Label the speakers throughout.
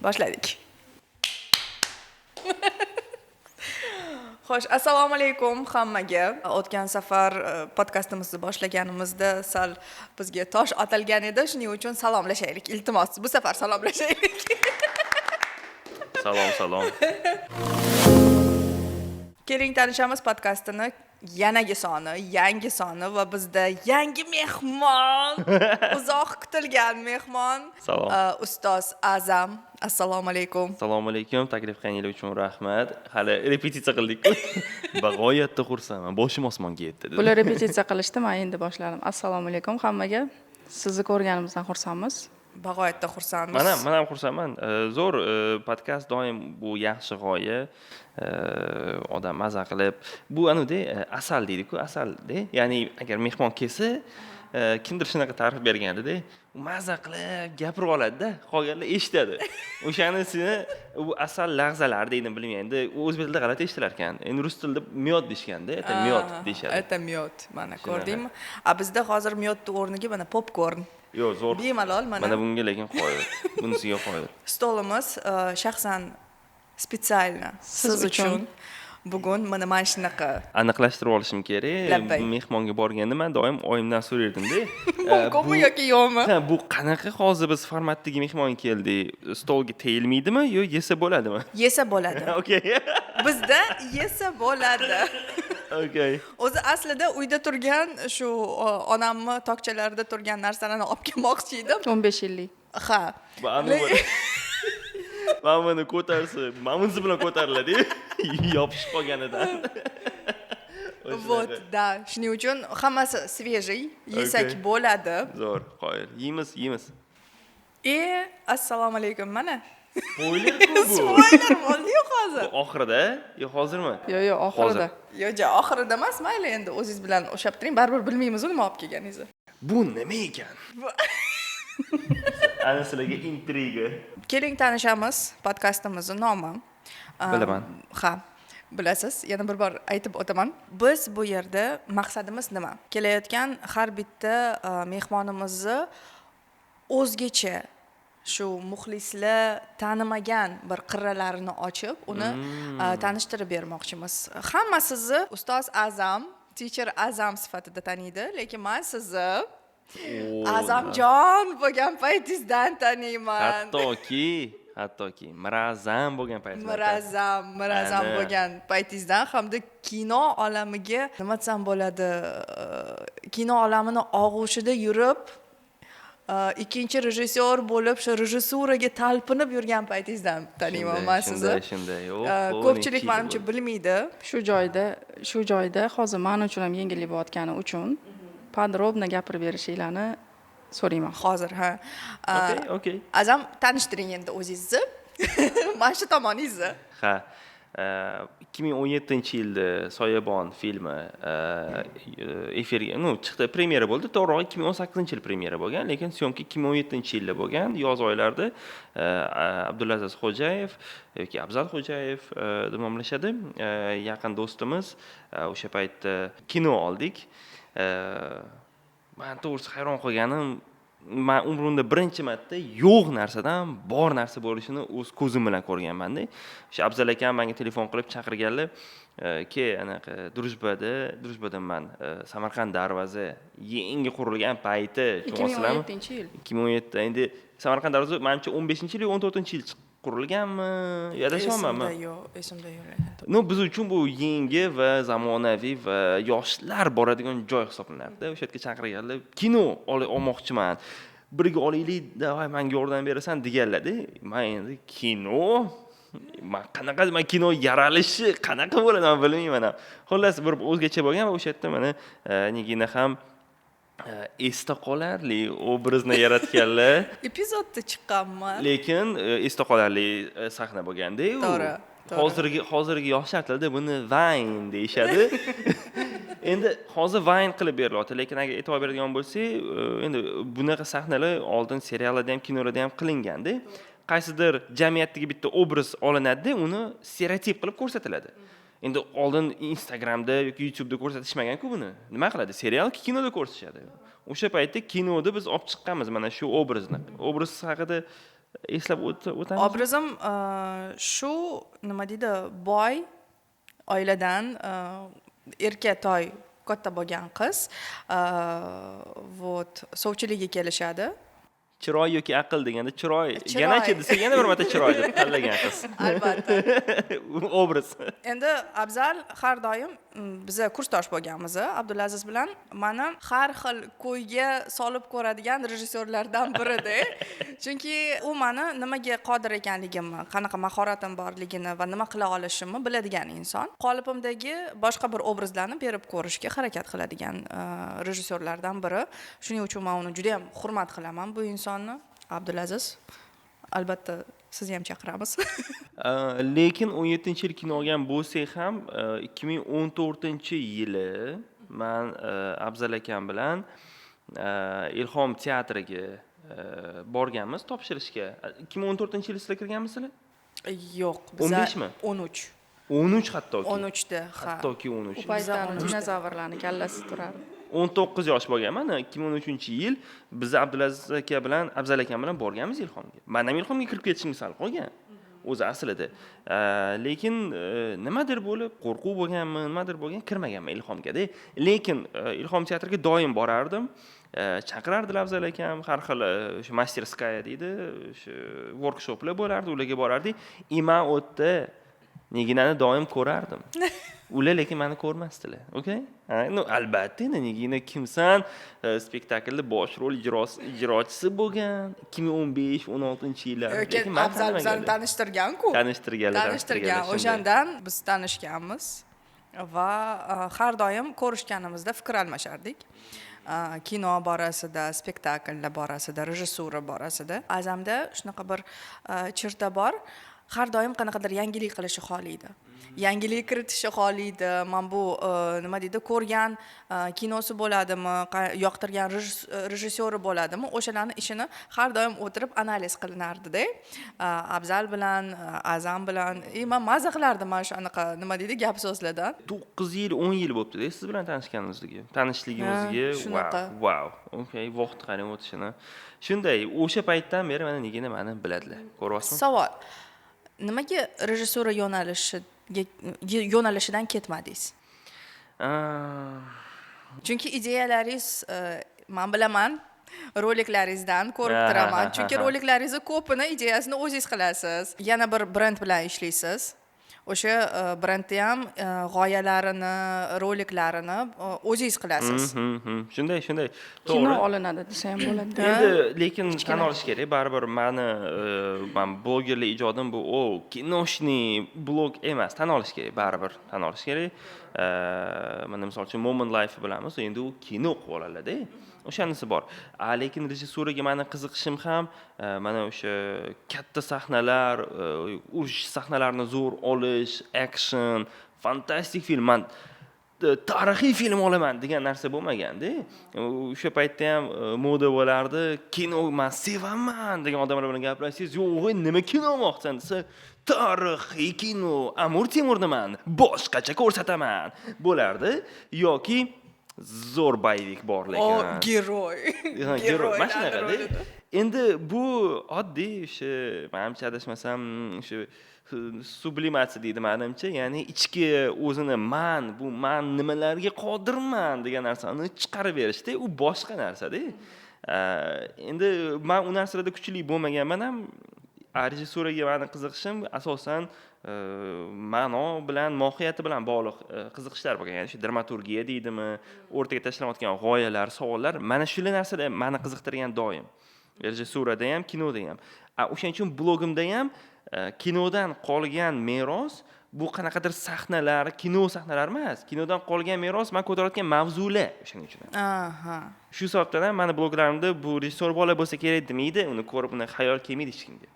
Speaker 1: Boshladik. Xo'sh, assalomu alaykum hammaga. O'tgan safar podkastimizni boshlaganimizda sal bizga tosh otilgan edi, shuning uchun salomlashaylik. Iltimos, bu safar salomlashaylik.
Speaker 2: Salom, salom.
Speaker 1: Keling tanishamiz podkastini yanagi soni, yangi soni va bizda yangi mehmon, uzoq kutilgan mehmon.
Speaker 2: Salom.
Speaker 1: Ustoz Azam. Assalomu alaykum.
Speaker 2: Assalomu alaykum. Taklif qilganingiz uchun rahmat. Hali repetitsiya qildik-ku. Bag'oyatda xursandman. Boshim osmonga yetdi.
Speaker 3: Bular repetitsiya qilishdi, men endi boshladim. Assalomu alaykum hammaga. Sizni ko'rganimizdan xursandmiz.
Speaker 1: Bag'oyatda xursandmiz.
Speaker 2: Mana ham xursandman. Zo'r podkast doim bu yaxshi g'oya. Odam maza qilib, bu anavda asal deydi-ku, asalda. Ya'ni agar mehmon kelsa, kimdir shunaqa ta'rif bergandida, u maza qilib gapirib oladi-da, qolganlar eshitadi. O'shanisini u asal lahzalar deydi, bilmayman. Endi u o'zbek tilida g'alati eshitilar ekan. Endi rus tilida мёд deyishganda, это мёд deyishadi.
Speaker 1: Это мёд. Mana ko'rdingmi? A bizda hozir мёд ni o'rniga mana popkorn.
Speaker 2: Yo'q, zo'r.
Speaker 1: Bemalol mana.
Speaker 2: Mana bunga lekin qoyil. Bunisiga qoyil.
Speaker 1: Stolimiz shaxsan специально siz uchun bugun mana shunaqa.
Speaker 2: Aniqlashtirib olishim kerak.
Speaker 1: Labbay.
Speaker 2: Mehmonga borganda men doim oyimdan so'rardimda.
Speaker 1: Mumkinmi yoki yo'qmi?
Speaker 2: Ha, bu qanaqa hozir biz formatdagi mehmon keldik? Stolga tegilmaydimi yo yesa bo'ladimi?
Speaker 1: Yesa bo'ladi.
Speaker 2: Okey.
Speaker 1: Bizda yesa bo'ladi.
Speaker 2: Okey.
Speaker 1: O'zi aslida uyda turgan shu onamni tokchalarida turgan narsalarni olib kelmoqchi edim.
Speaker 3: 15 yillik.
Speaker 1: Ha.
Speaker 2: Mana buni ko'tarsa, mana bunisi bilan ko'tariladi. Yopishib qolganidan.
Speaker 1: Вот, да. Shuning uchun hammasi свежий, yesak bo'ladi.
Speaker 2: Zo'r, qoyil. Yeymiz, yeymiz.
Speaker 1: Assalomu alaykum mana.
Speaker 2: Spoiler-ku bu.
Speaker 1: Spoiler bo'ldi-yu hozir.
Speaker 2: Bu oxirida yo hozirmi?
Speaker 3: Yo'q, yo'q, oxirida.
Speaker 1: Yo'q, ja oxirida emas, mayli endi o'zingiz bilan ushlab turing, baribir bilmaymiz nima olib kelganingizni.
Speaker 2: Bu nima ekan? Ana sizlarga intriga.
Speaker 1: Keling tanishamiz podkastimizni nomi.
Speaker 2: Bilaman.
Speaker 1: Ha, bilasiz. Yana bir bor aytib o'taman. Biz bu yerda maqsadimiz nima? Kelayotgan har bitta mehmonimizni o'zgacha shu muxlislar tanimagan bir qirralarini ochib, uni tanishtirib bermoqchimiz. Hamma sizni ustoz Azam, teacher Azam sifatida taniydi, lekin men sizni Azamjon bo'lgan paytingizdan taniyman.
Speaker 2: Hattoki Mirazam bo'lgan paytlarda.
Speaker 1: Mirazam bo'lgan paytingizdan hamda kino olamiga, nima desam bo'ladi, kino olamini og'ushida yurib, ikkinchi rejissyor bo'lib, shu rejissuraga talpinib yurgan paytingizdan taniyman men sizni.
Speaker 2: Shunday, shunday.
Speaker 1: Ko'pchilik
Speaker 2: Necha yil
Speaker 1: manimcha
Speaker 2: bo'ldi.
Speaker 1: bilmaydi.
Speaker 3: Shu joyda hozir men uchun ham yengillik bo'layotgani uchun подробно gapirib berishinglarni so'rayman.
Speaker 1: Hozir, ha.
Speaker 2: Okey, okey.
Speaker 1: Azam, tanishtiring endi o'zingizni. Mana shu tomoningizni.
Speaker 2: Ha. 2017-yilda Soyabon filmi efirga, ну, chiqdi, premyera bo'ldi. To'g'rirog'i 2018-yil premyera bo'lgan, lekin съёмка 2017-yilda bo'lgan. Yoz oylarida Abdulaziz Xo'jayev yoki Abzal Xo'jayev deb nomlashadi. Yaqin do'stimiz, o'sha paytda kino oldik. Man to'g'risi hayron qolganim, man umrimda birinchi marta yo'q narsadan bor narsa bo'lishini o'z ko'zim bilan ko'rganman-da. O'sha Abzal akam menga telefon qilib chaqirganlar, ke anaqa Drujbada man Samarqand darvoza yangi qurilgan payti, tushunyapsizlarmi?
Speaker 3: 2017-yil.
Speaker 2: 2017. Endi Samarqand darvoza manimcha 15-yil yo 14-yil qurilganmi? Adashyapmanmi?
Speaker 1: Esimda yo'q, esimda yo'q lekin.
Speaker 2: Ну, biz uchun bu yangi va zamonaviy va yoshlar boradigan joy hisoblanardi. O'sha yerga chaqirganlar, kino olmoqchiman. Birga olaylik, давай menga yordam berasan deganlar-da. Men endi kino, man qanaqa, man kino yaralishi qanaqa bo'ladi, man bilmayman ham. Xullas, bir o'zgacha bo'lgan va o'sha yerda mana Nigina ham esda qolarli obrazni yaratganlar.
Speaker 1: Epizodda chiqqanman.
Speaker 2: Lekin esda qolarli sahna bo'lganda u.
Speaker 1: To'g'ri, to'g'ri.
Speaker 2: Hozirgi yoshlar tilida buni Vine deyishadi. Endi hozir Vine qilib berilyapti, lekin agar e'tibor beradigan bo'lsak, endi bunaqa sahnalar oldin seriallarda ham, kinolarda ham qilinganda. Qaysidir jamiyatdagi bitta obraz olinadi, uni stereotip qilib ko'rsatiladi. Endi oldin Instagramda yoki YouTube'da ko'rsatishmagan-ku buni. Nima qiladi? Serial kinoda ko'rsatishadi. O'sha paytda kinoda biz olib chiqqanmiz mana shu obrazni. Obraz haqida Eslab o'tamiz.
Speaker 1: Obrazim shu, nima deydi, boy oiladan, erka toy katta bo'lgan qiz. Вот, sovchiligi kelishadi.
Speaker 2: Chiroy yoki aql deganda chiroy.
Speaker 1: Chiroy.
Speaker 2: Yanachi desa, yana bir marta chiroy deb tanlagan qiz.
Speaker 1: Albatta.
Speaker 2: Obraz.
Speaker 1: Endi Abzal har doim, biza kursdosh bo'lganmiz Abdulaziz bilan, mani har xil ko'yga solib ko'radigan rejissyorlardan birida, chunki u mani nimaga qodir ekanligimni, qanaqa mahoratim borligini va nima qila olishimni biladigan inson. Qolipimdagi boshqa bir obrazlarni berib ko'rishga harakat qiladigan rejissyorlardan biri. Shuning uchun man uni juda yam hurmat qilaman, bu insonni. Abdulaziz, albatta sizni ham chaqiramiz.
Speaker 2: Lekin 17-yil kino olgan bo'lsak ham, 2014-yili man Abzal akam bilan Ilhom teatriga borganmiz topshirishga. 2014-yili sizlar kirganmisizlar?
Speaker 1: Yo'q, biza
Speaker 2: 15 mi?
Speaker 1: 13.
Speaker 2: 13 hattoki.
Speaker 1: 13da, ha.
Speaker 2: Hattoki 13.
Speaker 3: U paytda
Speaker 1: 13da.
Speaker 3: Dinozavrlarni kallasi turardi.
Speaker 2: 19 yosh bo'lganman. 2013-yil biz Abdulaziz aka bilan, Abzal akam bilan borganmiz Ilhomga. Man ham Ilhomga kirib ketishim sal qolgan o'zi aslida. Lekin nimadir bo'lib, qo'rquv bo'lganmi, nimadir bo'lgan, kirmaganman Ilhomgada. Lekin Ilhom teatriga doim borardim. Chaqirardilar Abzal akam, har xil o'sha мастерская deydi, o'sha workshoplar bo'lardi, ularga borardik. И man u yerda Niginani doim ko'rardim. Ular lekin mani ko'rmasdilar. Okay? Ha, ну, albatta, endi Nigina kimsan? Spektaklda bosh rol ijrochisi bo'lgan 2015-16 yillar.
Speaker 1: Lekin
Speaker 2: man
Speaker 1: Abzal bizani
Speaker 2: tanimagandim.
Speaker 1: Tanishtirgan-ku.
Speaker 2: Tanishtirganlar.
Speaker 1: Tanishtirgan.
Speaker 2: Shunday.
Speaker 1: O'shandan biz tanishganmiz va har doim ko'rishganimizda fikr almashardik. Kino borasida, spektakllar borasida, rejissura borasida. Azamda shunaqa bir chirta bor, har doim qanaqadir yangilik qilishni xohlaydi, yangilik kiritishni xohlaydi. Man bu nima deydi, ko'rgan kinosi bo'ladimi, yoqtirgan rejissyori bo'ladimi, o'shalarni ishini har doim o'tirib analiz qilinardida Abzal bilan, Azam bilan. И man maza qilardim mana shu anaqa, nima deydi, gap so'zlardan.
Speaker 2: 9 yil, 10 yil bo'libdida siz bilan tanishganimizga, tanishligimizga.
Speaker 1: Ha, shunaqa.
Speaker 2: Vau, okay, vaqt qarang o'tishini. Shunday, o'sha paytdan beri mana Nigina mani biladilar, ko'ryapsizmi?
Speaker 1: Savol: nimaga rejissura yo'nalishidan ketmadingiz? Chunki ideyalaringiz, man bilaman, roliklaringizdan ko'rib turaman, chunki roliklaringizni ko'pini ideyasini o'zingiz qilasiz. Yana bir brend bilan ishlaysiz, o'sha brendni ham g'oyalarini, roliklarini o'zingiz qilasiz.
Speaker 2: Shunday,
Speaker 3: Kino
Speaker 2: to'g'ri.
Speaker 3: olinadi desa ham bo'ladi.
Speaker 2: Endi lekin tan olish kerak, baribir mani man blogerlik ijodim bu o киношный blog emas, tan olish kerak, baribir tan olish kerak. Mana misol uchun, Moment Life bilamiz, endi u kino qilib oladilarda, o'shanisi bor. A lekin rejissuraga mani qiziqishim ham mana o'sha katta sahnalar, urush sahnalarini zo'r olish, action, fantastik film, man tarixiy film olaman degan narsa bo'lmaganda. O'sha paytda ham moda bo'lardi, kino man sevaman degan odamlar bilan gaplashsangiz, yo'q, nima kino olmoqchisan desa, tarixiy kino, Amir Temurni man boshqacha ko'rsataman bo'lardi yoki zo'r боевик bor
Speaker 1: O
Speaker 2: lekin.
Speaker 1: Герой.
Speaker 2: Ha, герой mana shunaqada. Endi bu oddiy o'sha, manimcha, adashmasam, o'sha sublimatsiya deydi manimcha, ya'ni ichki o'zini man bu man nimalarga qodirman degan narsani chiqarib berishda, u boshqa narsada. Endi man u narsalarda kuchli bo'lmaganman ham. Rejissuraga mani qiziqishim asosan ma'no bilan, mohiyati bilan bog'liq qiziqishlar bo'lgan, ya'ni shu dramaturgiya deydimi, o'rtaga tashlanayotgan g'oyalar, savollar, mana shular narsalar mani qiziqtirgan doim, rejissurada ham, kinoda ham. O'shaning uchun blogimda ham kinodan qolgan meros bu qanaqadir sahnalar, kino sahnalari emas. Kinodan qolgan meros man ko'tarayotgan mavzular, o'shaning uchun ham. Shu sababdan ham mani bloglarimda bu rejissyor bola bo'lsa kerak demaydi, uni ko'rib uni xayol kelmaydi hech kimga,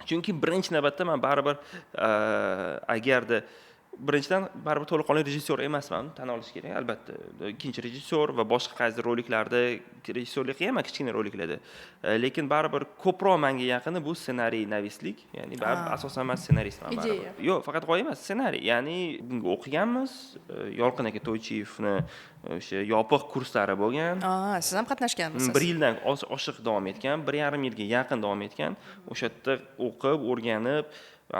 Speaker 2: chunki birinchi navbatda man baribir agarda Birinchidan, baribir to'laqonli rejissyor emasman, tan olish kerak albatta. Ikkinchi rejissyor va boshqa qaysidir roliklarda rejissyorlik qilganman, kichkina roliklarda. Lekin baribir ko'proq menga yaqini bu ssenariy navislik, ya'ni baribir asosan man ssenaristman baribir.
Speaker 3: Ideya.
Speaker 2: Yo'q, faqat g'oya emas, ssenariy. Ya'ni bunga o'qiganmiz, Yolqin aka To'ychiyevni o'sha yopiq kurslari bo'lgan.
Speaker 1: Siz ham qatnashganmisiz?
Speaker 2: Bir yildan oshiq davom etgan, 1,5 yilga yaqin davom etgan. O'sha yerda o'qib, o'rganib,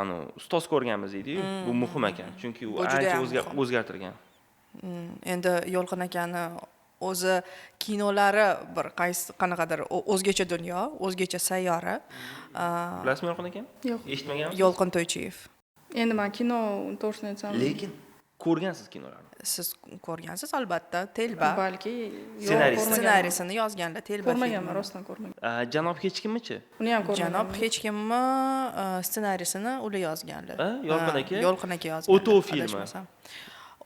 Speaker 2: ani ustoz ko'rganmiz deydi-yu. Bu muhim ekan, chunki u
Speaker 1: Bu juda
Speaker 2: ancha
Speaker 1: ham muhim.
Speaker 2: o'zgartirgan.
Speaker 1: Endi Yolqin akani o'zi kinolari bir qaysi qanaqadir o'zgacha dunyo, o'zgacha sayyora.
Speaker 2: Bilasizmi Yolqin aka?
Speaker 3: Yo'q.
Speaker 2: Eshitmaganmisiz?
Speaker 1: Yolqin To'ychiyev.
Speaker 3: Endi man kino to'g'risini aytsam,
Speaker 2: Lekin ko'rgansiz kinolarni.
Speaker 1: Siz ko'rgansiz albatta, Telba.
Speaker 3: Balki yo'q,
Speaker 2: Ssenarist.
Speaker 3: ko'rmaganman.
Speaker 1: Ssenarisini yozganlar Telba
Speaker 3: Ko'rmaganman,
Speaker 1: filmini.
Speaker 3: rostdan ko'rmaganman.
Speaker 2: Janob hech kimmichi?
Speaker 3: Uni ham ko'rmaganman.
Speaker 1: Janob hech kimni ssenarisini ular yozganlar.
Speaker 2: Ha, Yolqin
Speaker 1: Ha,
Speaker 2: aka?
Speaker 1: Yolqin aka yozganlar.
Speaker 2: O'tov filmi.
Speaker 1: Adashmasam.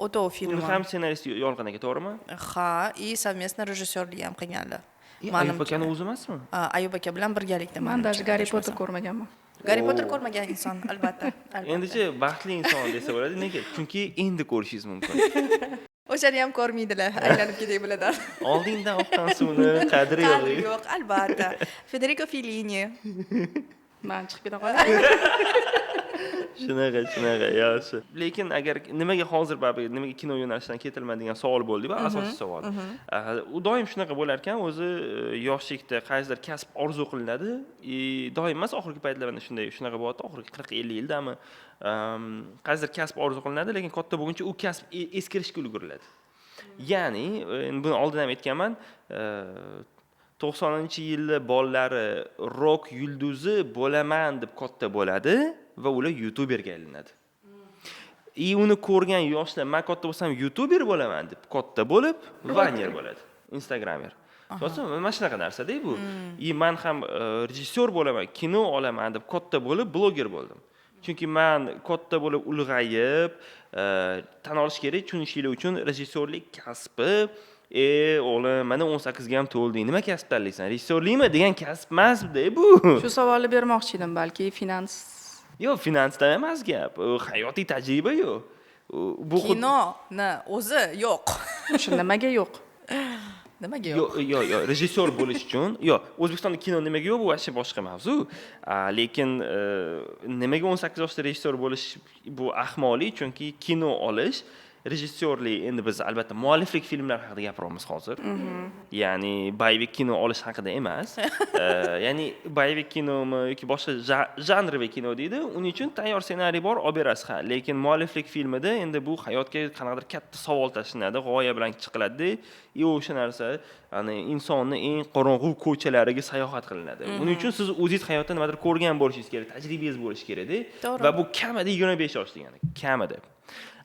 Speaker 1: O'tov filmi.
Speaker 2: Uni ham ssenaristi Yolqin aka, to'g'rimi?
Speaker 1: Ha, и совместно rejissyorlik ham qilganlar.
Speaker 2: Ayub akani o'zi emasmi?
Speaker 1: Ha, Ayub aka bilan birgalikda
Speaker 3: Man
Speaker 1: manimcha,
Speaker 3: даже Garri Potter
Speaker 1: adashmasam.
Speaker 3: ko'rmaganman.
Speaker 1: Garri Potter ko'rmagan inson albatta. Albatta.
Speaker 2: Endichi baxtli inson desa bo'ladi. Nega? Chunki endi ko'rishingiz mumkin.
Speaker 1: O'shani ham ko'rmaydilar, aylanib ketay biladan.
Speaker 2: Oldingdan oqqan suvni qadri yo'q.
Speaker 1: Qadri yo'q, albatta. Federico Fellini.
Speaker 3: Man chiqib keta qolay.
Speaker 2: Shunaqa, shunaqa, yaxshi. Lekin agar nimaga hozir baribir nimaga kino yo'nalishidan ketilmadi degan savol bo'ldi, bu asosiy savol. U doim shunaqa bo'lar ekan, o'zi yoshlikda qaysidir kasb orzu qilinadi, doim emas, oxirgi paytlar mana shunday, shunaqa bo'lyapti, oxirgi 40-50 yildami, qaysidir kasb orzu qilinadi, lekin katta bo'lguncha u kasb eskirishga ulguriladi. Ya'ni, endi buni oldin ham aytganman, 90-yillar bolalari rok yulduzi bo'laman deb katta bo'ladi va ular youtuberga aylanadi. И uni ko'rgan yoshlar, men katta bo'lsam youtuber bo'laman deb katta bo'lib, vayner bo'ladi, instagramer. To'g'risi, mana shunaqa narsa-da bu. И men ham rejissyor bo'laman, kino olaman deb katta bo'lib bloger bo'ldim. Chunki men katta bo'lib ulg'ayib, tan olish kerak, tushunishinglar uchun rejissyorlik kasbi, o'g'lim, mana 18 ga ham to'lding, nima kasb tanlaysan? Rejissyorlikmi degan kasb emas-da bu.
Speaker 3: Shu savolni bermoqchi edim, balki finans.
Speaker 2: Yo'q, finansdan emas gap. U hayotiy tajriba yo'q. Bu
Speaker 1: Kinoni o'zi yo'q.
Speaker 3: O'sha nimaga yo'q?
Speaker 1: Nimaga yo'q?
Speaker 2: Yo'q, yo'q, yo'q, rejissyor bo'lish uchun, yo'q, O'zbekistonda kino nimaga yo'q, bu вообще boshqa mavzu. Lekin nimaga 18 yoshda rejissyor bo'lish bu ahmoqlik, chunki kino olish rejissyorlik, endi biz albatta mualliflik filmlar haqida gapiryapmiz hozir. Ya'ni боевик kino olish haqida emas. Ya'ni боевик kinomi yoki boshqa janrli kino deydi, uning uchun tayyor ssenariy bor, olib berasiz, ha. Lekin mualliflik filmida endi bu hayotga qanaqadir katta savol tashlanadi, g'oya bilan chiqiladi. И o'sha narsa, ya'ni insonni eng qorong'u ko'chalariga sayohat qilinadi. Buning uchun siz o'zingiz hayotda nimadir ko'rgan bo'lishingiz kerak, tajribangiz bo'lishi kerakda. Va bu kamida 25 yosh degani, kamida.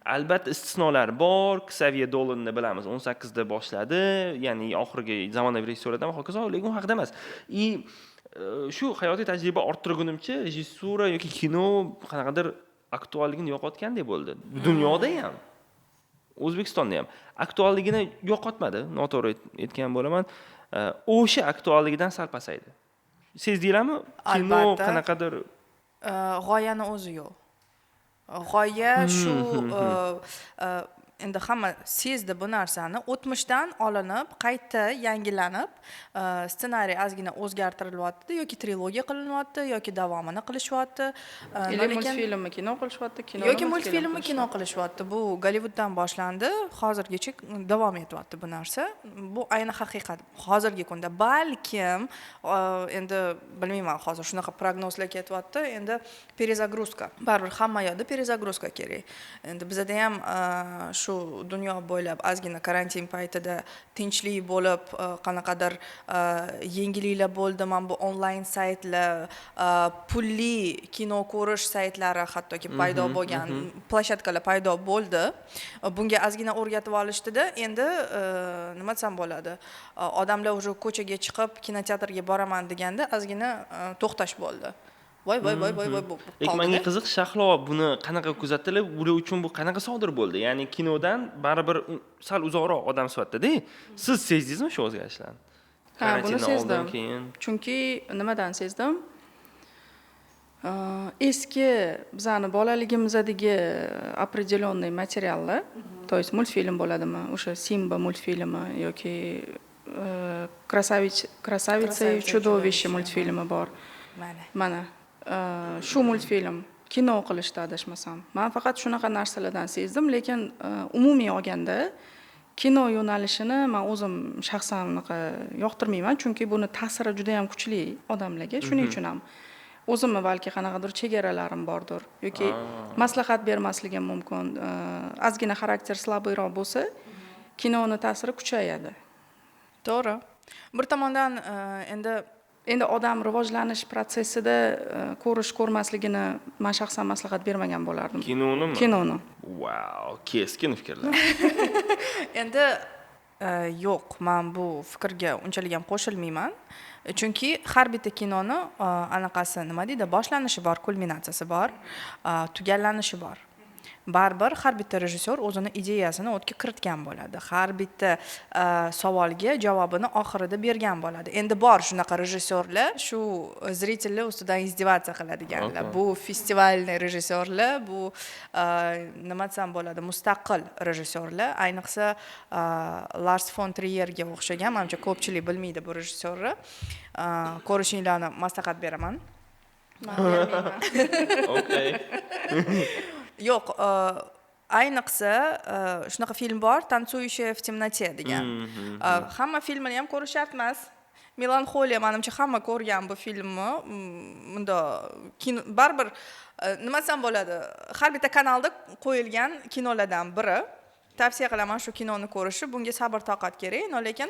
Speaker 2: Albatta istisnolar bor. Xavier Dolanni bilamiz, 18 da boshladi, ya'ni oxirgi zamonaviy rejissyorlardan va hokazo, lekin u haqida emas. И shu hayotiy tajriba orttirgunimcha rejissura yoki kino qanaqadir aktualligini yo'qotgandek bo'ldi. Dunyoda ham, O'zbekistonda ham aktualligini yo'qotmadi, noto'g'ri aytgan bo'laman. O'sha aktualligidan sal pasaydi. Sezdinglarmi? Kino
Speaker 1: Albatta.
Speaker 2: qanaqadir
Speaker 1: G'oyani o'zi yo'q. G'oya shu endi hamma sezdi bu narsani. O'tmishdan olinib, qayta yangilanib, ssenariy ozgina o'zgartirilyapti yoki trilogiya qilinyapti yoki davomini qilishyapti.
Speaker 3: Или
Speaker 1: Lekin
Speaker 3: multfilmni kino qilishyapti, kino
Speaker 1: yoki multfilmni kino qilishyapti. Bu Gollivuddan boshlandi, hozirgacha davom etyapti bu narsa. Bu ayni haqiqat hozirgi kunda. Balkim endi bilmayman, hozir shunaqa prognozlar ketyapti. Endi перезагрузка, baribir hamma yoqda перезагрузка kerak. Endi bizada ham shu dunyo bo'ylab ozgina karantin paytida tinchlik bo'lib, qanaqadir yengilliklar bo'ldi. Mana bu onlayn saytlar, pulli kino ko'rish saytlari hattoki paydo bo'lgan, площадка lar paydo bo'ldi. Bunga ozgina o'rgatib olishdida, endi nima desam bo'ladi, odamlar уже ko'chaga chiqib kinoteatrga boraman deganda ozgina to'xtash bo'ldi. Voy voy voy voy voy bo'lib
Speaker 2: Lekin menga
Speaker 1: qoldida.
Speaker 2: qiziq, Shahlo, buni qanaqa kuzatilib, ular uchun bu qanaqa sodir bo'ldi? Ya'ni kinodan baribir sal uzoqroq odam sifatida siz sezdingizmi shu o'zgarishlarni?
Speaker 3: Ha, buni
Speaker 2: Karantindan oldin,
Speaker 3: sezdim.
Speaker 2: keyin.
Speaker 3: Chunki nimadan sezdim? Eski bizani bolaligimizdagi определенный materiallar, то есть мультфильм bo'ladimi, o'sha Simba multfilmi yoki Красавица и чудовище multfilmi bor.
Speaker 1: Mana.
Speaker 3: Mana shu multfilm kino qilishdi, adashmasam. Man faqat shunaqa narsalardan sezdim, lekin umumiy olganda kino yo'nalishini man o'zim shaxsan unaqa yoqtirmayman, chunki buni ta'siri juda yam kuchli odamlarga. Shuning uchun ham o'zimni balki qanaqadir chegaralarim bordir yoki maslahat bermasligim mumkin. Ozgina xarakter слабый roq bo'lsa, kinoni ta'siri kuchayadi.
Speaker 1: To'g'ri, bir tomondan endi
Speaker 3: Endi odam rivojlanish protsessida ko'rish ko'rmasligini man shaxsan maslahat bermagan bo'lardim.
Speaker 2: Kinonimi?
Speaker 3: Kinoni.
Speaker 2: Wow, keskin fikrlar.
Speaker 1: Endi yo'q, man bu fikrga unchalik ham qo'shilmayman, chunki har bitta kinoni anaqasi, nima deydi, boshlanishi bor, kulminatsiyasi bor, tugallanishi bor. Baribir har bitta rejissyor o'zini ideyasini o'tga kiritgan bo'ladi, har bitta savolga javobini oxirida bergan bo'ladi. Endi bor shunaqa rejissyorlar, shu зритель lar ustidan издеваться qiladiganlar. Bu фестивальный rejissyorlar, bu nima desam bo'ladi, mustaqil rejissyorlar, ayniqsa Lars fon Triyerga o'xshagan. Manimcha, ko'pchilik bilmaydi bu rejissyorni. Ko'rishinglarni maslahat beraman.
Speaker 3: Man bermayman.
Speaker 2: Okey.
Speaker 1: Yo'q, ayniqsa shunaqa film bor, "Танцующая в темноте" degan. Hamma filmini ham ko'rish shart emas. "Melanxoliya", manimcha, hamma ko'rgan bu filmni. Bundoq kino baribir, nima desam bo'ladi, har bitta kanalda qo'yilgan kinolardan biri. Tavsiya qilaman shu kinoni ko'rishni. Bunga sabr toqat kerak, но lekin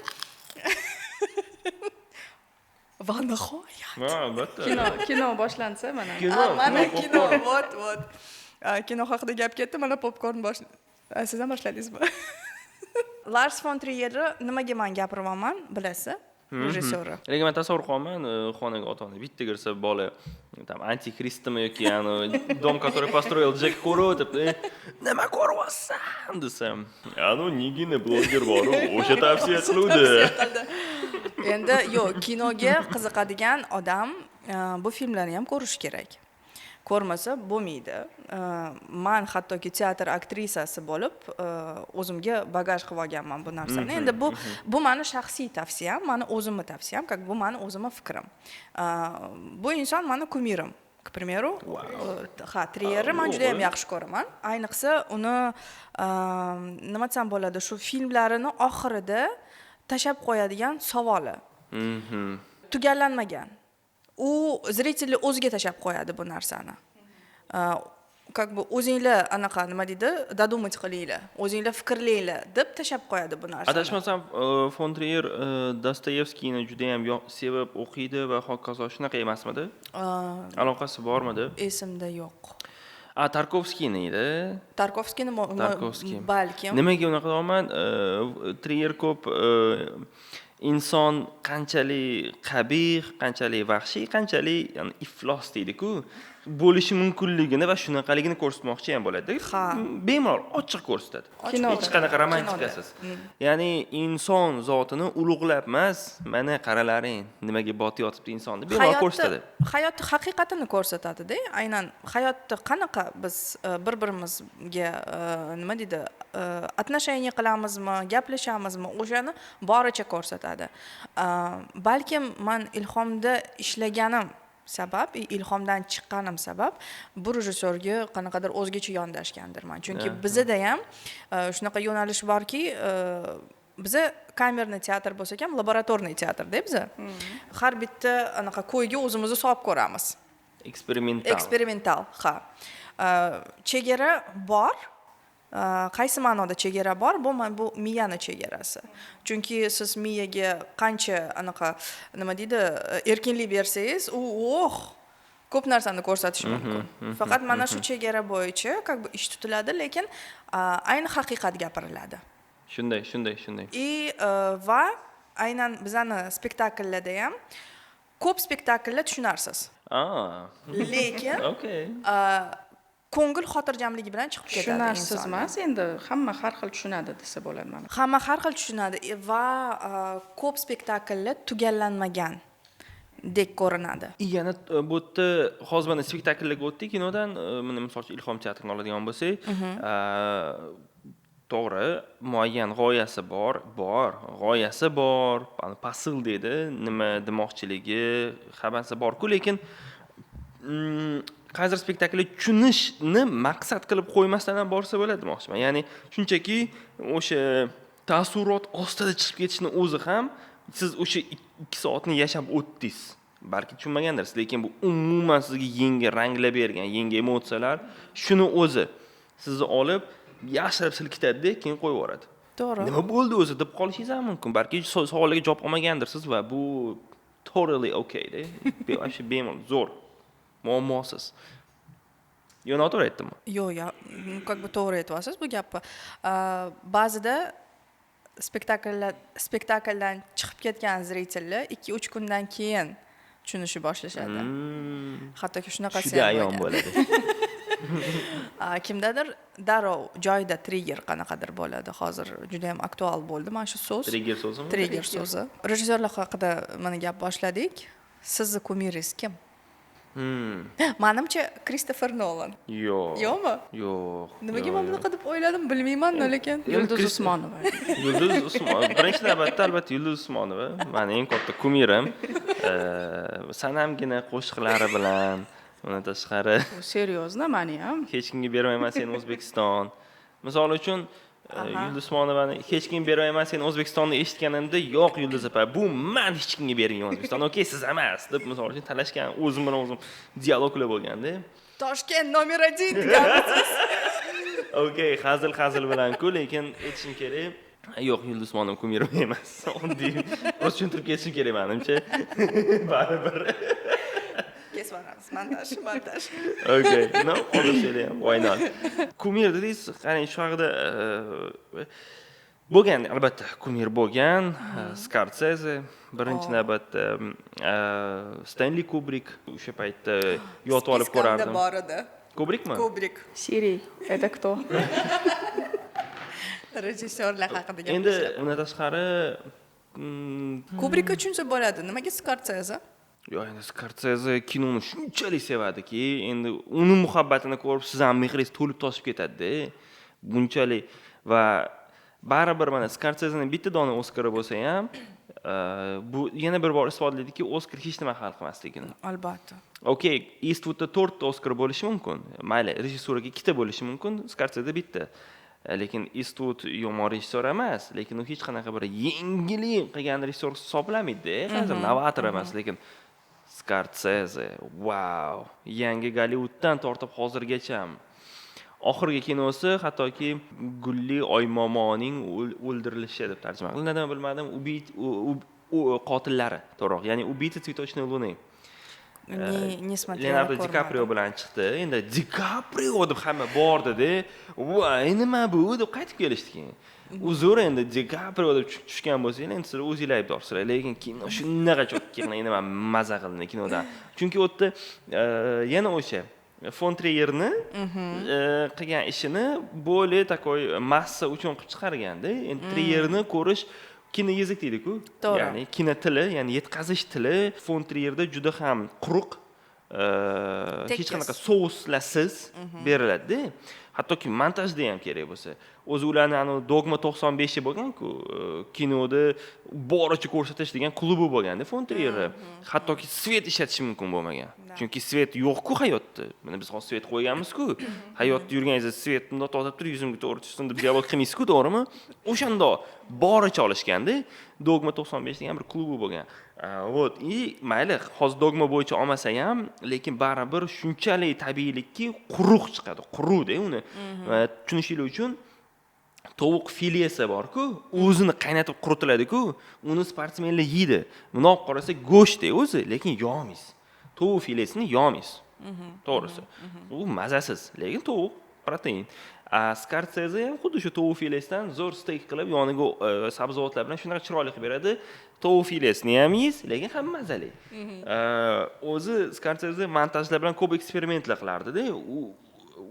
Speaker 1: va nihoyat
Speaker 2: Ha, albatta.
Speaker 3: Kino boshlansa, mana.
Speaker 2: Kino.
Speaker 1: Mana
Speaker 2: kino,
Speaker 1: kino, вот, вот. Kino haqida gap ketdi, mana popkorn bosh. Siz ham boshladingizmi? Lars fon Triyerni nimaga man gapiryapman, bilasiz, rejissyori.
Speaker 2: Lekin man tasavvur qilyapman, xonaga ota ona bitta kirsa, bola там "Антихрист" mi yoki "Дом, который построил Джек" ko'rib o'tibdi. "Nima ko'ryapsan?" desam, "Anu Nigina bloger boru, o'sha tavsiya qiluvdi."
Speaker 1: Endi yo'q, kinoga qiziqadigan odam bu filmlarni ham ko'rishi kerak, ko'rmasa bo'lmaydi. Man hattoki teatr aktrisasi bo'lib, o'zimga bagaj qilib olganman bu narsani. Endi bu mani shaxsiy tavsiyam, mani o'zimni tavsiyam, как bu mani o'zimni fikrim. Bu inson mani кумир im, к примеру. Ha, Triyerni man juda yam yaxshi ko'raman, ayniqsa uni, nima desam bo'ladi, shu filmlarini oxirida tashlab qo'yadigan savoli tugallanmagan, u зритель ni o'ziga tashlab qo'yadi bu narsani, как бы o'zinglar anaqa, nima deydi, додумать qilinglar, o'zinglar fikrlanglar deb tashlab qo'yadi bu narsani.
Speaker 2: Adashmasam, fon Triyer Dostoyevskiyni judayam sevib o'qiydi va hokazo, shunaqa emasmidi? Aloqasi bormidi?
Speaker 1: Esimda yo'q.
Speaker 2: A, Tarkovskiyni edi.
Speaker 1: Tarkovskiyni
Speaker 2: Tarkovskiy.
Speaker 1: Balkim.
Speaker 2: Nimaga unaqa deyapman? Triyer ko'p inson qanchalik qabih, qanchalik vahshiy, qanchalik, ya'ni iflos deydi-ku, bo'lishi mumkinligini va shunaqaligini ko'rsatmoqchi ham bo'ladi.
Speaker 1: Ha.
Speaker 2: Bemalol ochiq ko'rsatadi.
Speaker 3: Kinoda.
Speaker 2: Hech qanaqa romantikasiz. Ya'ni inson zotini ulug'lab emas, mana qaralaring, nimaga botib yotibdi inson deb bemalol ko'rsatadi.
Speaker 1: Hayotni haqiqatini ko'rsatadida. Aynan hayotda qanaqa biz bir birimizga nima deydi, отношение qilamizmi, gaplashamizmi, o'shani boricha ko'rsatadi. Balkim man Ilhomda ishlaganim sabab, Ilhomdan chiqqanim sabab bu rejissyorga qanaqadir o'zgacha yondashgandirman, chunki bizada ham shunaqa yo'nalish borki, biza камерный teatr bo'lsak ham, лабораторный teatrda biza har bitta anaqa ko'yga o'zimizni solib ko'ramiz.
Speaker 2: Eksperimental.
Speaker 1: Eksperimental, ha. Chegara bor. Qaysi ma'noda chegara bor? Bu bu miyani chegarasi, chunki siz miyaga qancha anaqa, nima deydi, erkinlik bersangiz, u oh, ko'p narsani ko'rsatishi mumkin. Faqat mana shu chegara bo'yicha как бы ish tutiladi, lekin ayni haqiqat gapiriladi.
Speaker 2: Shunday, shunday, shunday.
Speaker 1: И va aynan bizani spektakllarda ham, ko'p spektakllar tushunarsiz, lekin ko'ngil xotirjamligi bilan chiqib ketadi
Speaker 3: Tushunarsiz
Speaker 1: insonlar.
Speaker 3: emas, endi hamma har xil tushunadi desa bo'ladi mana.
Speaker 1: Hamma har xil tushunadi va ko'p spektakllar tugallanmagan. Dek ko'rinadi.
Speaker 2: И yana bu yerda hozir mana spektakllarga o'tdik kinodan. Mana misol uchun, Ilhom teatrini oladigan bo'lsak, to'g'ri, muayyan g'oyasi bor, g'oyasi bor, посыл deydi, nima demoqchiligi, hammasi borku, lekin qaysidir spektaklni tushunishni maqsad qilib qo'ymasdan ham borsa bo'ladi demoqchiman. Ya'ni shunchaki o'sha taassurot ostida chiqib ketishni o'zi ham, siz o'sha 2 soatni yashab o'tdingiz, balki tushunmagandirsiz, lekin bu umuman sizga yangi ranglar bergan, yangi emotsiyalar, shuni o'zi sizni olib yaxshilab silkitadida, keyin qo'yib yuboradi. Nima bo'ldi o'zi deb qolishingiz ham mumkin, balki savollarga javob olmagandirsiz va bu totally okayda, вообще bemalol, zo'r, muammosiz. Yo, noto'g'ri aytdimmi?
Speaker 1: Yo'q, yo, как бы to'g'ri aytyapsiz bu gapni. Ba'zida spektakldan chiqib ketgan зритель lar 2-3 kundan keyin tushunishni boshlashadi. Hattoki shunaqasi
Speaker 2: Juda
Speaker 1: ham
Speaker 2: ayon
Speaker 1: bo'lgan.
Speaker 2: bo'ladi.
Speaker 1: Kimdadir darrov joyida trigger qanaqadir bo'ladi. Hozir juda yam aktual bo'ldi mana shu so'z.
Speaker 2: Trigger so'zimi?
Speaker 1: Trigger so'zi. Rejissyorlar haqida mana gap boshladik. Sizni кумир ingiz kim? Manimcha, Kristofer Nolan.
Speaker 2: Yo'q.
Speaker 1: Yo'qmi?
Speaker 2: Yo'q.
Speaker 1: Nimaga
Speaker 2: Yo'q,
Speaker 1: man
Speaker 2: yo'q.
Speaker 1: bunaqa deb o'yladim, bilmayman, lekin.
Speaker 3: Yulduz Usmonova.
Speaker 2: Yulduz Usmonova birinchi navbatda, albatta, Yulduz Usmonova mani eng katta кумир im. Sanamgina qo'shiqlari bilan, undan tashqari
Speaker 3: Bu серьезно, mani ham.
Speaker 2: "Hech kimga bermayman seni, O'zbekiston", misol uchun. Yulduz Usmonovani "Hech kimga bermayman seni, O'zbekistonni" eshitganimda, "Yo'q, Yulduz opa, bu man hech kimga bermayman O'zbekiston, okey, siz emas", deb misol uchun talashgan, o'zim bilan o'zim dialoglar bo'lganda.
Speaker 1: "Toshkent номер один" deganmisiz?
Speaker 2: Okey, hazil hazil bilan-ku, lekin aytishim kerak, yo'q, Yulduz Usmonova кумир im emas. Oddiy, просто tushuntirib ketishim kerak manimcha baribir.
Speaker 1: Kesib yuboramiz, montaj, montaj.
Speaker 2: Okey, no, hozir ham, why not? Кумир dedingiz, qarang, shu haqida bo'lgan, albatta, кумир bo'lgan. Skorseze birinchi navbatda, Stenli Kubrik, o'sha paytda yotib olib
Speaker 1: Списка mda
Speaker 2: ko'rardim.
Speaker 1: bor edi.
Speaker 2: Kubrikmi?
Speaker 1: Kubrik.
Speaker 3: Siri, это кто?
Speaker 1: Rejissyorlar haqida
Speaker 2: Endi
Speaker 1: gaplashyapti.
Speaker 2: undan tashqari
Speaker 1: Kubrikka tushunsa bo'ladi. Nimaga Skorseze?
Speaker 2: Yo'q, endi Skorseze kinoni shunchalik sevadiki, endi uni muhabbatini ko'rib siz ham mehringiz to'lib toshib ketadida bunchalik. Va baribir mana Skorsezeni bitta dona Oskari bo'lsa ham, bu yana bir bor isbotlaydiki, Oskar hech nima hal qilmasligini.
Speaker 1: Albatta.
Speaker 2: Okey, Istvudda to'rtta Oskar bo'lishi mumkin, mayli, rejissuraga ikkita bo'lishi mumkin, Skorseze bitta. Lekin Istvud yomon rejissyor emas, lekin u hech qanaqa bir yangilik qilgan rejissyor hisoblanmaydida, hozir novator emas. Lekin Skorseze, vau, yangi Gollivuddan tortib hozirgacha oxirgi kinosi, hattoki "Gulli oymomoning o'ldirilishi" deb tarjima qilinadimi, bilmadim, убить qotillari to'g'riroq, ya'ni "Убийца цветочной луны".
Speaker 1: Не смотрела,
Speaker 2: Leonardo Di
Speaker 1: ko'rmadim.
Speaker 2: Kaprio bilan chiqdi. Endi Di Kaprio deb hamma bordida, voy, nima bu deb qaytib kelishdi keyin. Uzr, endi Di Kaprio deb tushgan bo'lsanglar, endi sizlar o'zinglar aybdorsizlar, lekin kino shunaqa cho'kka, endi man maza qildim kinodan, chunki u yerda yana o'sha Fon Triyerni qilgan ishini более такой massa uchun qilib chiqarganda. Endi Triyerni ko'rish, киноязык deydiku. Ya'ni kino tili, ya'ni yetkazish tili Fon Triyerda juda ham quruq, hech
Speaker 1: Tekis.
Speaker 2: qanaqa souslarsiz beriladida, hattoki montajda ham kerak bo'lsa. O'zi ularni anavi Dogma 95 bo'lganku, kinoda boricha ko'rsatish degan klubi bo'lganda Fon Triyerni, hattoki свет ishlatish mumkin bo'lmagan, chunki свет yo'qku hayotda. Mana biz hozir свет qo'yganmizku, hayotda yurganingizda свет bundoq tortib turib, yuzimga to'g'ri tushsin deb dialog qilmaysizku, to'g'rimi? O'shanda boricha olishganda, Dogma 95 degan bir klubi bo'lgan. Вот, и mayli, hozir dogma bo'yicha olmasa ham, lekin baribir shunchalik tabiiylikki, quruq chiqadi, quruqda uni. Va tushunishinglar uchun, tovuq filesi borku, o'zini qaynatib quritiladiku, uni sportsmenlar yeydi. Bundoq olib qarasa, go'shtda o'zi, lekin yeolmaysiz, tovuq filesini yeolmaysiz, to'g'risi, u mazasiz, lekin tovuq protein. A Skorseze ham xuddi shu tovuq filesidan zo'r steyk qilib, yoniga sabzavotlar bilan shunaqa chiroyli qilib beradi, tovuq filesini ham yeysiz, lekin ham mazali. O'zi Skorseze montajlar bilan ko'p eksperimentlar qilardida. U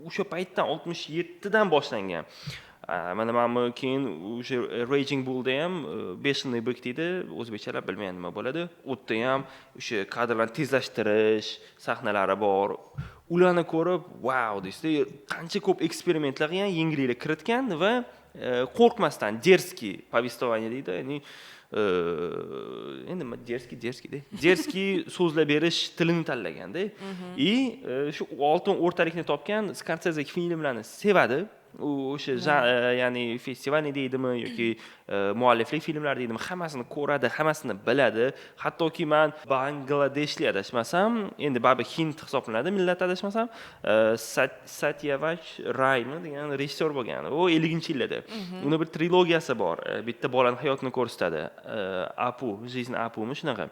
Speaker 2: o'sha paytdan, 67dan boshlangan. Mana bu keyin o'sha Raging Bullda ham, Бешеный бык deydi o'zbekchalab, bilmayman nima bo'ladi, u yerda ham o'sha kadrlarni tezlashtirish sahnalari bor. Ularni ko'rib, vau deysizda, qancha ko'p eksperimentlar qilgan, yangiliklar kiritgan va qo'rqmasdan дерзкий повествование deydi, ya'ni endi nima, дерзкий, дерзкий дерзкий so'zlab berish tilini tanlaganda и shu oltin o'rtalikni topgan. Skorseze filmlarni sevadi. U o'sha ya'ni festivalniy deydimi yoki mualliflik filmlar deydimi, hammasini ko'radi, hammasini biladi. Hattoki man bangladeshlik, adashmasam, endi baribir hind hisoblanadi millati, adashmasam, Satyavach Raymi degan rejissyor bo'lgan u 50-yillarda. Uni bir trilogiyasi bor, bitta bolani hayotini ko'rsatadi, Apu, Жизнь Apumi, shunaqa.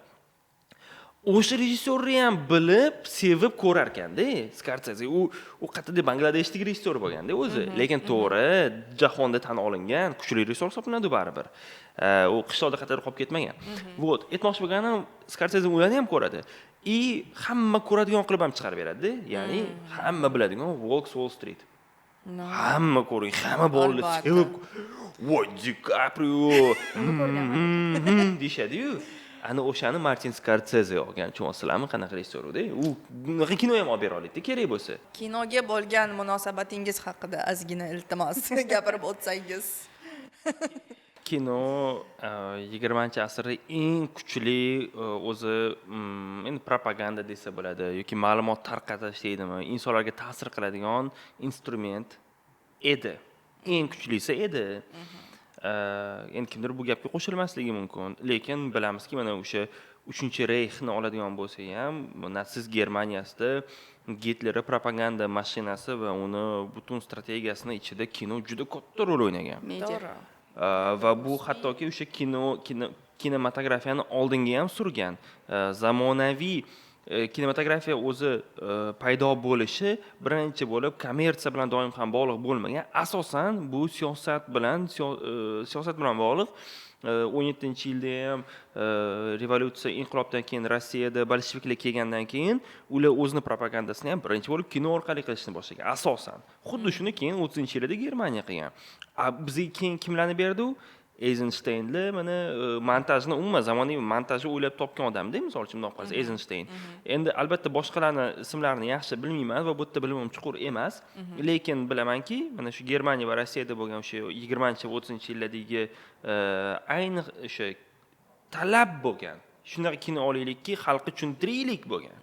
Speaker 2: O'sha rejissyorni ham bilib, sevib ko'rarkanda Skorseze. U qayerda, Bangladeshdagi rejissyor bo'lganda o'zi, lekin to'g'ri, jahonda tan olingan kuchli rejissyor hisoblanadi baribir. U qishloqda qayerdadir qolib ketmagan. Вот, aytmoqchi bo'lganim, Skorseze ularni ham ko'radi и hamma ko'radigan qilib ham chiqarib beradida, ya'ni hamma biladigan Волк с Уолл Стрит, hamma ko'rgan, hamma bolalar sevib, "Voy, Di Kaprio" deyishadiyu. Ana o'shani Martin Skorseze olgan, tushunyapsizlarmi, qanaqa rejissyor uda. U bunaqa kino ham olib bera oladida kerak bo'lsa.
Speaker 1: Kinoga bo'lgan munosabatingiz haqida ozgina, iltimos, gapirib o'tsangiz.
Speaker 2: Kino 20-asrda eng kuchli o'zi endi propaganda desa bo'ladi yoki ma'lumot tarqatish deydimi, insonlarga ta'sir qiladigan instrument edi, eng kuchlisi edi. Endi kimdir bu gapga qo'shilmasligi mumkin, lekin bilamizki, mana o'sha Uchinchi reyxni oladigan bo'lsak ham, natsist Germaniyasida Gitlerni propaganda mashinasi va uni butun strategiyasini ichida kino juda katta rol o'ynagan.
Speaker 3: Media.
Speaker 2: Va bu hattoki o'sha kino kinematografiyani oldinga ham surgan. Zamonaviy kinematografiya o'zi paydo bo'lishi birinchi bo'lib kommersiya bilan doim ham bog'liq bo'lmagan, asosan bu siyosat bilan bog'liq. 17-yilda ham revolyutsiya, inqilobdan keyin Rossiyada bolsheviklar kelgandan keyin ular o'zini propagandasini ham birinchi bo'lib kino orqali qilishni boshlagan asosan. Xuddi shuni keyin 30-yillarda Germaniya qilgan. A bizga keyin kimlarni berdi u? Eyzenshteynni, mana montajni, umuman zamonaviy montajni o'ylab topgan odamda, misol uchun, bundoq qarasak, Eyzenshteyn. Endi albatta boshqalarni ismlarini yaxshi bilmayman va bu yerda bilimim chuqur emas, lekin bilamanki, mana shu Germaniya va Rossiyada bo'lgan o'sha 20 va 30-yillardagi ayni o'sha talab bo'lgan, shunaqa kino olaylikki, xalqqa tushuntiraylik bo'lgan.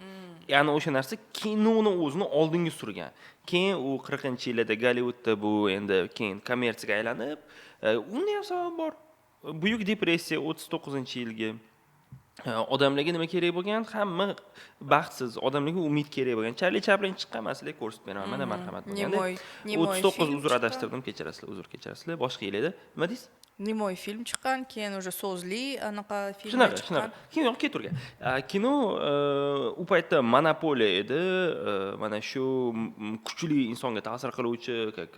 Speaker 2: Ya'ni o'sha narsa kinoni o'zini oldinga surgan. Keyin u 40-yillarda Gollivudda bu endi keyin kommersiyaga aylanib, unda ham sabab bor. Buyuk depressiya, 39-yilgi. Odamlarga nima kerak bo'lgan? Hamma baxtsiz, odamlarga umid kerak bo'lgan. Charli Chaplin chiqqan, man sizlarga ko'rsatib beraman, mana, marhamat bo'lganda.
Speaker 1: Немой
Speaker 2: 39,
Speaker 1: film
Speaker 2: uzr,
Speaker 1: chiqqan.
Speaker 2: Adashtirdim, kechirasizlar, uzr, kechirasizlar, boshqa yil edi. Nima deysiz?
Speaker 1: Немой film chiqqan, keyin уже so'zli anaqa filmlar
Speaker 2: Shunaqa.
Speaker 1: chiqqan.
Speaker 2: Shunaqa, keyin yoq ketavergan. Kino u paytda monopoliya edi. Mana shu kuchli insonga ta'sir qiluvchi как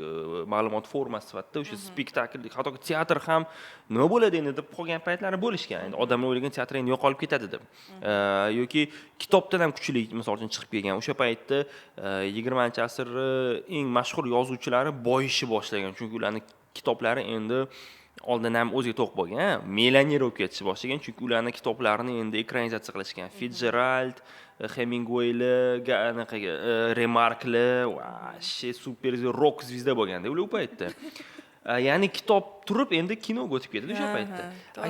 Speaker 2: ma'lumot formasi sifatida o'sha spektakl, hattoki teatr ham nima bo'ladi endi deb qolgan paytlari bo'lishgan. Endi odamlar o'ylagan, teatr endi yo'qolib ketadi deb. Yoki kitobdan ham kuchli, misol uchun, chiqib kelgan o'sha paytda 20-asrni eng mashhur yozuvchilari boyishni boshlagan, chunki ularni kitoblari endi oldin ham o'ziga to'q bo'lgan, millioner bo'lib ketishni boshlagan, chunki ularni kitoblarini endi ekranizatsiya qilishgan. Fitsjerald, Hemingwaylar, anaqa Remarklar вообще супер рок звезда bo'lganda ular u paytda. Ya'ni kitob turib endi kinoga o'tib ketdi o'sha paytda.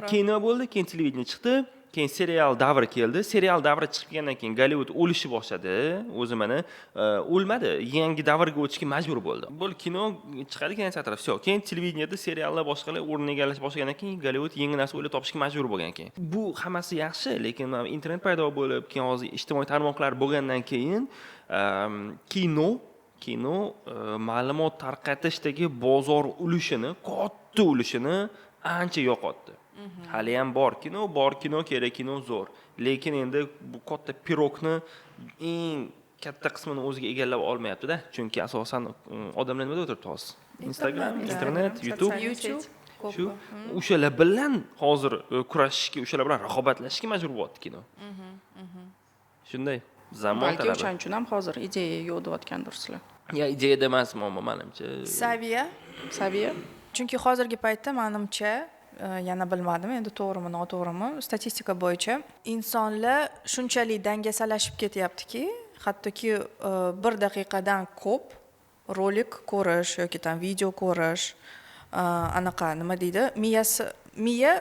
Speaker 2: Kino bo'ldi, keyin televideniye chiqdi, keyin serial davri keldi. Serial davri chiqib kelgandan keyin Gollivud o'lishni boshladi o'zi. Mana o'lmadi, yangi davrga o'tishga majbur bo'ldi. Bo'ldi, kino chiqadi, kinoteatr, все. Keyin televideniyada seriallar, boshqalar o'rnini egallashni boshlagandan keyin Gollivud yangi narsa o'ylab topishga majbur bo'lgan. Keyin bu hammasi yaxshi, lekin mana internet paydo bo'lib, keyin hozir ijtimoiy tarmoqlar bo'lgandan keyin kino ma'lumot tarqatishdagi bozor ulushini, katta ulushini ancha yo'qotdi. Haliyam bor kino, bor kino kerak, kino zo'r, lekin endi bu katta pirogni eng katta qismini o'ziga egallab olmayaptida, chunki asosan odamlar nimada o'tiribdi hozir? Instagram, internet, YouTube.
Speaker 1: YouTube ko'pi.
Speaker 2: Shu o'shalar bilan hozir kurashishga, o'shalar bilan raqobatlashishga majbur bo'lyapti kino. Shunday zamon
Speaker 3: Balki
Speaker 2: talabi.
Speaker 3: o'shaning uchun ham hozir ideya yo'q deyotgandirsizlar.
Speaker 2: Ya, ideyada emas muammo, manimcha.
Speaker 1: Saviya.
Speaker 3: Saviya.
Speaker 1: Chunki hozirgi paytda, manimcha, yana bilmadim endi, to'g'rimi, noto'g'rimi, statistika bo'yicha insonlar shunchalik dangasalashib ketyaptiki, hattoki bir daqiqadan ko'p rolik ko'rish yoki там video ko'rish, anaqa, nima deydi, miyasi, miya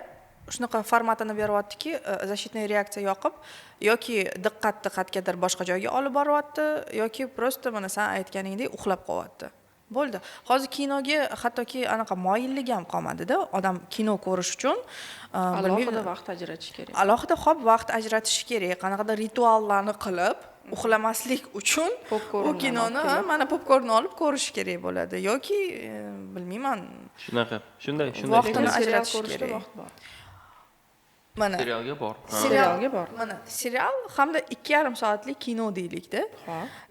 Speaker 1: shunaqa formatini beryaptiki, защитный reaksiya yoqib, yoki diqqatni qayergadir boshqa joyga olib boryapti, yoki просто mana san aytganingdek uxlab qolyapti, bo'ldi. Hozir kinoga hattoki anaqa moyilligi ham qolmadida. Odam kino ko'rish uchun
Speaker 3: alohida vaqt ajratish kerak.
Speaker 1: Alohida, hop, vaqt ajratish kerak, qanaqadir rituallarni qilib, uxlamaslik uchun u kinoni, mana, popkorni olib ko'rish kerak bo'ladi yoki bilmayman.
Speaker 2: Shunaqa, shunday, shunday.
Speaker 1: Vaqtini ajratish kerak.
Speaker 3: Vaqt bor.
Speaker 1: Mana.
Speaker 2: Serialga bor.
Speaker 3: Serialga bor.
Speaker 1: Mana, serial hamda 2,5 soatlik kino deylikda.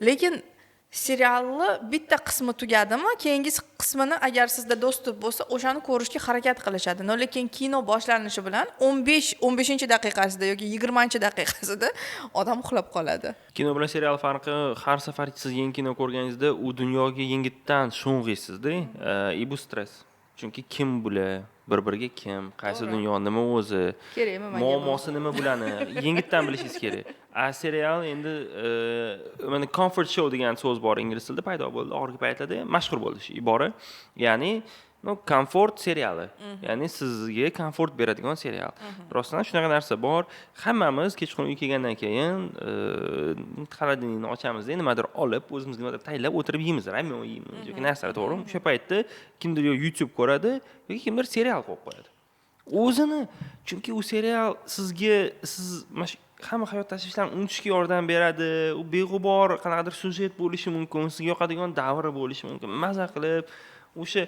Speaker 1: Lekin serialni bitta qismi tugadimi, keyingi qismini, agar sizda доступ bo'lsa, o'shani ko'rishga harakat qilishadi. Но lekin kino boshlanishi bilan 15-daqiqasida yoki 20-daqiqasida odam uxlab qoladi.
Speaker 2: Kino bilan serial farqi: har safar siz yangi kino ko'rganingizda u dunyoga yengitdan sho'ng'iysizda, и bu stress, chunki kim bular, bir biriga kim, qaysi dunyo, nima o'zi,
Speaker 3: kerakmi manga?
Speaker 2: Muammosi nima bularni, yengitdan bilishingiz kerak. A serial endi mana, comfort show degan so'z bor, ingliz tilida paydo bo'ldi oxirgi paytlarda, mashhur bo'ldi shu ibora, ya'ni, ну, komfort seriali, ya'ni sizga komfort beradigan serial. Rostdan shunaqa narsa bor: hammamiz kechqurun uyga kelgandan keyin холодильник ni ochamizda, nimadir olib, o'zimizga nimadir tayyorlab o'tirib yeymiz, ramyon yeymiz yoki narsalar, to'g'rimi? O'sha paytda kimdir yo YouTube ko'radi, yoki kimdir serial qo'yib qo'yadi o'zini, chunki u serial sizga, siz mana shu hamma hayot tashvishlarini unutishga yordam beradi. U beg'ubor qanaqadir syujet bo'lishi mumkin, sizga yoqadigan davri bo'lishi mumkin, maza qilib o'sha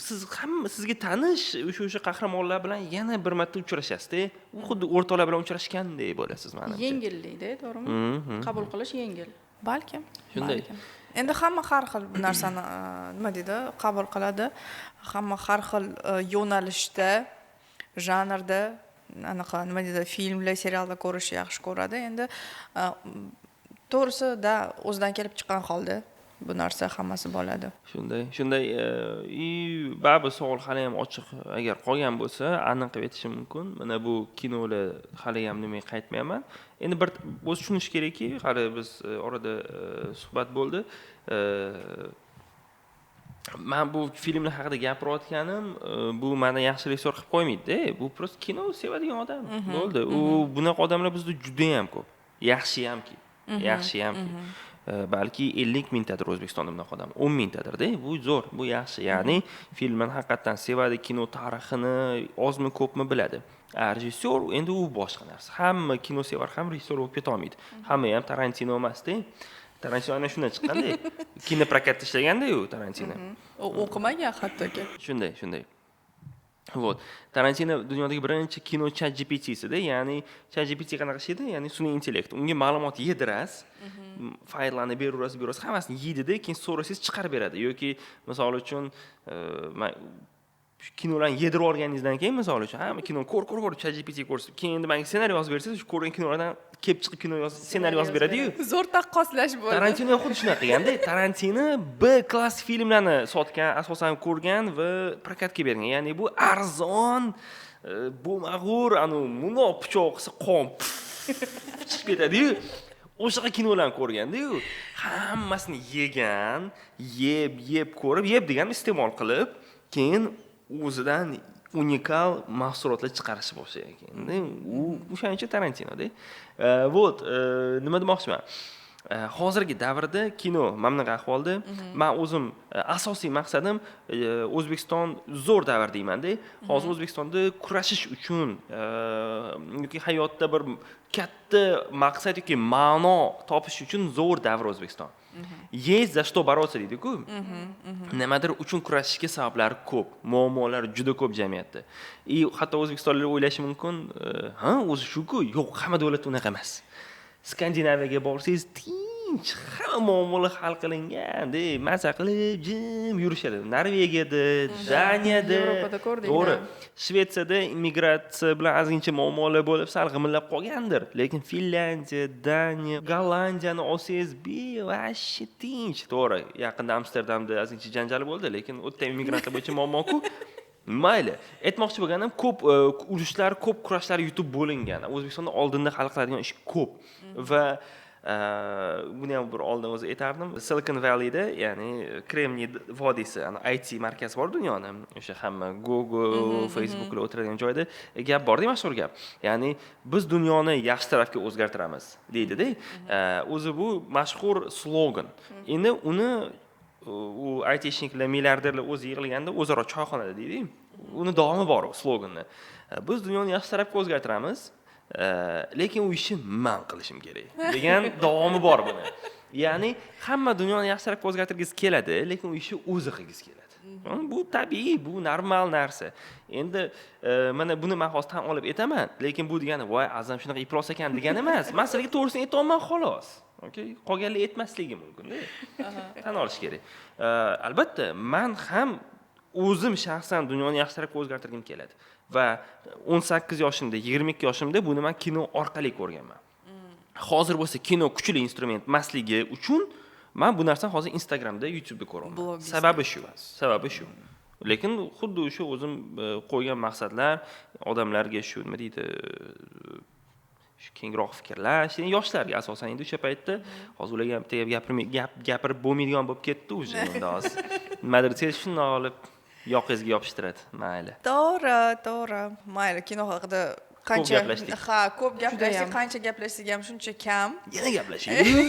Speaker 2: siz hamma sizga tanish o'sha qahramonlar bilan yana bir marta uchrashasizda, u xuddi o'rtoqlar bilan uchrashgandek bo'lasiz, manimcha.
Speaker 3: Yengillikda, to'g'rimi? Qabul qilish yengil.
Speaker 1: Balkim.
Speaker 2: Shunday.
Speaker 1: Balkim. Endi hamma har xil bu narsani, nima deydi, qabul qiladi. Hamma har xil yo'nalishda, janrda, anaqa, nima deydi, filmlar, seriallar ko'rishni yaxshi ko'radi. Endi to'g'risi da, o'zidan kelib chiqqan holda bu narsa hammasi bo'ladi.
Speaker 2: Shunday, shunday. И baribir savol hali ham ochiq agar qolgan bo'lsa, aniq qilib aytishim mumkin. Mana bu kinolar hali ham nimaga qaytmayapman endi. Bir o'zi tushunish kerakki, hali biz orada suhbat bo'ldi. Man bu filmlar haqida gapirayotganim, bu mani yaxshi rejissyor qilib qo'ymaydida. Bu просто kino sevadigan odam, bo'ldi. U bunaqa odamlar bizda judayam ko'p, yaxshiyamki, yaxshiyamki. Balki 50 mingtadir O'zbekistonda bunaqa odam, 10 mingtadirda. Bu zo'r, bu yaxshi, ya'ni filmni haqiqatdan sevadi, kino tarixini ozmi ko'pmi biladi. A rejissyor endi u boshqa narsa. Hamma kinosevar ham rejissyor bo'lib ketolmaydi, hamma ham Tarantino emasda. Tarantino ana shundan chiqqanda, kinoprokatda ishlaganda u Tarantino.
Speaker 1: U o'qimagan hattoki.
Speaker 2: Shunday. Вот, Tarantino dunyodagi birinchi kino Chat GPTsida. Ya'ni Chat GPT qanaqa ishlaydi? Ya'ni sun'iy intellekt, unga ma'lumot yedirasiz, fayllarni beraverasiz, beraverasiz, hammasini yeydida, keyin so'rasangiz chiqarib beradi. Yoki misol uchun, man shu kinolarni yedirib yuborganingizdan keyin, misol uchun, hamma kinoni ko'r, ko'r, ko'r, Chat GPT ko'rsatib, keyin endi manga ssenariy yozib bersangiz, shu ko'rgan kinolardan kelib chiqib kino yozib, ssenariy yozib beradiyu.
Speaker 1: Zo'r taqqoslash bo'ldi.
Speaker 2: Tarantino xuddi shunaqa qilganda. Tarantino B klass filmlarni sotgan, asosan ko'rgan va prokatga bergan. Ya'ni bu arzon, bo'lmag'ur, anavi mundoq pichoq qilsa, qon chiqib ketadiyu, o'shaqa kinolarni ko'rgandayu, hammasini yegan, yeb yeb ko'rib, yeb deganim iste'mol qilib, keyin o'zidan unikal mahsulotlar chiqarishni boshlagan. Endi u o'shaning uchun Tarantinoda. Вот, nima demoqchiman? Hozirgi davrda kino mana bunaqa ahvolda. Man o'zim asosiy maqsadim, O'zbekiston zo'r davr deymanda. Hozir O'zbekistonda kurashish uchun yoki hayotda bir katta maqsad yoki ma'no topish uchun zo'r davr O'zbekiston. Есть за что бороться deydi-ku. Nimadir uchun kurashishga sabablar ko'p, muammolar juda ko'p jamiyatda. И hatto o'zbekistonliklar o'ylashi mumkin, ha, o'zi shu-ku. Yo'q, hamma davlatda unaqa emas. Skandinaviyaga borsangiz, tinch. Tinch, hamma muammolar hal qilingan, maza qilib jim yurishadi. Norvegiyada, Daniyada,
Speaker 3: Yevropada ko'rdik.
Speaker 2: To'g'ri. Shvetsiyada immigratsiya bilan ozgincha muammolar bo'lib, sal g'imillab qolgandir. Lekin Finlyandiya, Daniya, Gollandiyani olsangiz, вообще tinch. To'g'ri, yaqinda Amsterdamda ozgincha janjal bo'ldi, lekin u yerda immigrantlar bo'yicha muammo-ku. Mayli, aytmoqchi bo'lganim, ko'p urushlar, ko'p kurashlar yutib bo'lingan. O'zbekistonda oldinda hal qiladigan ish ko'p. Va buni ham bir oldin o'zi aytardim. Silicon Valleyda, ya'ni Kremniy vodiysi, IT markazi bor dunyoni. O'sha hamma Google, Facebooklar o'tiradigan joyda gap bor, mashhur gap. Ya'ni biz dunyoni yaxshi tarafga o'zgartiramiz deydi-da. O'zi bu mashhur slogan. Endi uni u айтишник lar, milliarderlar o'zi yig'ilganda o'zaro choyxonada deydi. Uni davomi bor u sloganni. Biz dunyoni yaxshi tarafga o'zgartiramiz, lekin u ishni man qilishim kerak degan davomi bor buni. Ya'ni hamma dunyoni yaxshi tarafga o'zgartirgisi keladi, lekin u ishni o'zi qilgisi keladi. Bu tabiiy, bu normal narsa. Endi mana buni men hozir tan olib aytaman, lekin bu degani voy Azam shunaqa iflos ekan degani emas. Men sizlarga to'g'risini aytyapman xolos. Okay, qolganlar aytmasligi mumkin-da. Tan olish kerak. Albatta, men ham o'zim shaxsan dunyoni yaxshi tarafga o'zgartirgim keladi. Va 18 yoshimda, 22 yoshimda buni men kino orqali ko'rganman. Hozir bo'lsa kino kuchli instrument emasligi uchun men bu narsani hozir Instagramda, YouTube'da ko'raman. Sababi shu. Sababi shu. Lekin xuddi o'sha o'zim qo'ygan maqsadlar odamlarga shu nima deydi, shu kengroq fikrlash, yoshlarga asosan endi o'sha paytda hozir ularga ham bitta gap gapirib bo'lmaydigan bo'lib ketdi уже endi hozir. Nimadir desangiz shundoq olib yoqangizga yopishtiradi. Mayli.
Speaker 1: To'g'ri, to'g'ri. Mayli, kino haqida qancha
Speaker 2: gaplashdik.
Speaker 1: Ha, ko'p gaplashdik,
Speaker 3: Judayam.
Speaker 1: qancha gaplashsak ham shuncha kam.
Speaker 2: Yana gaplashaylik.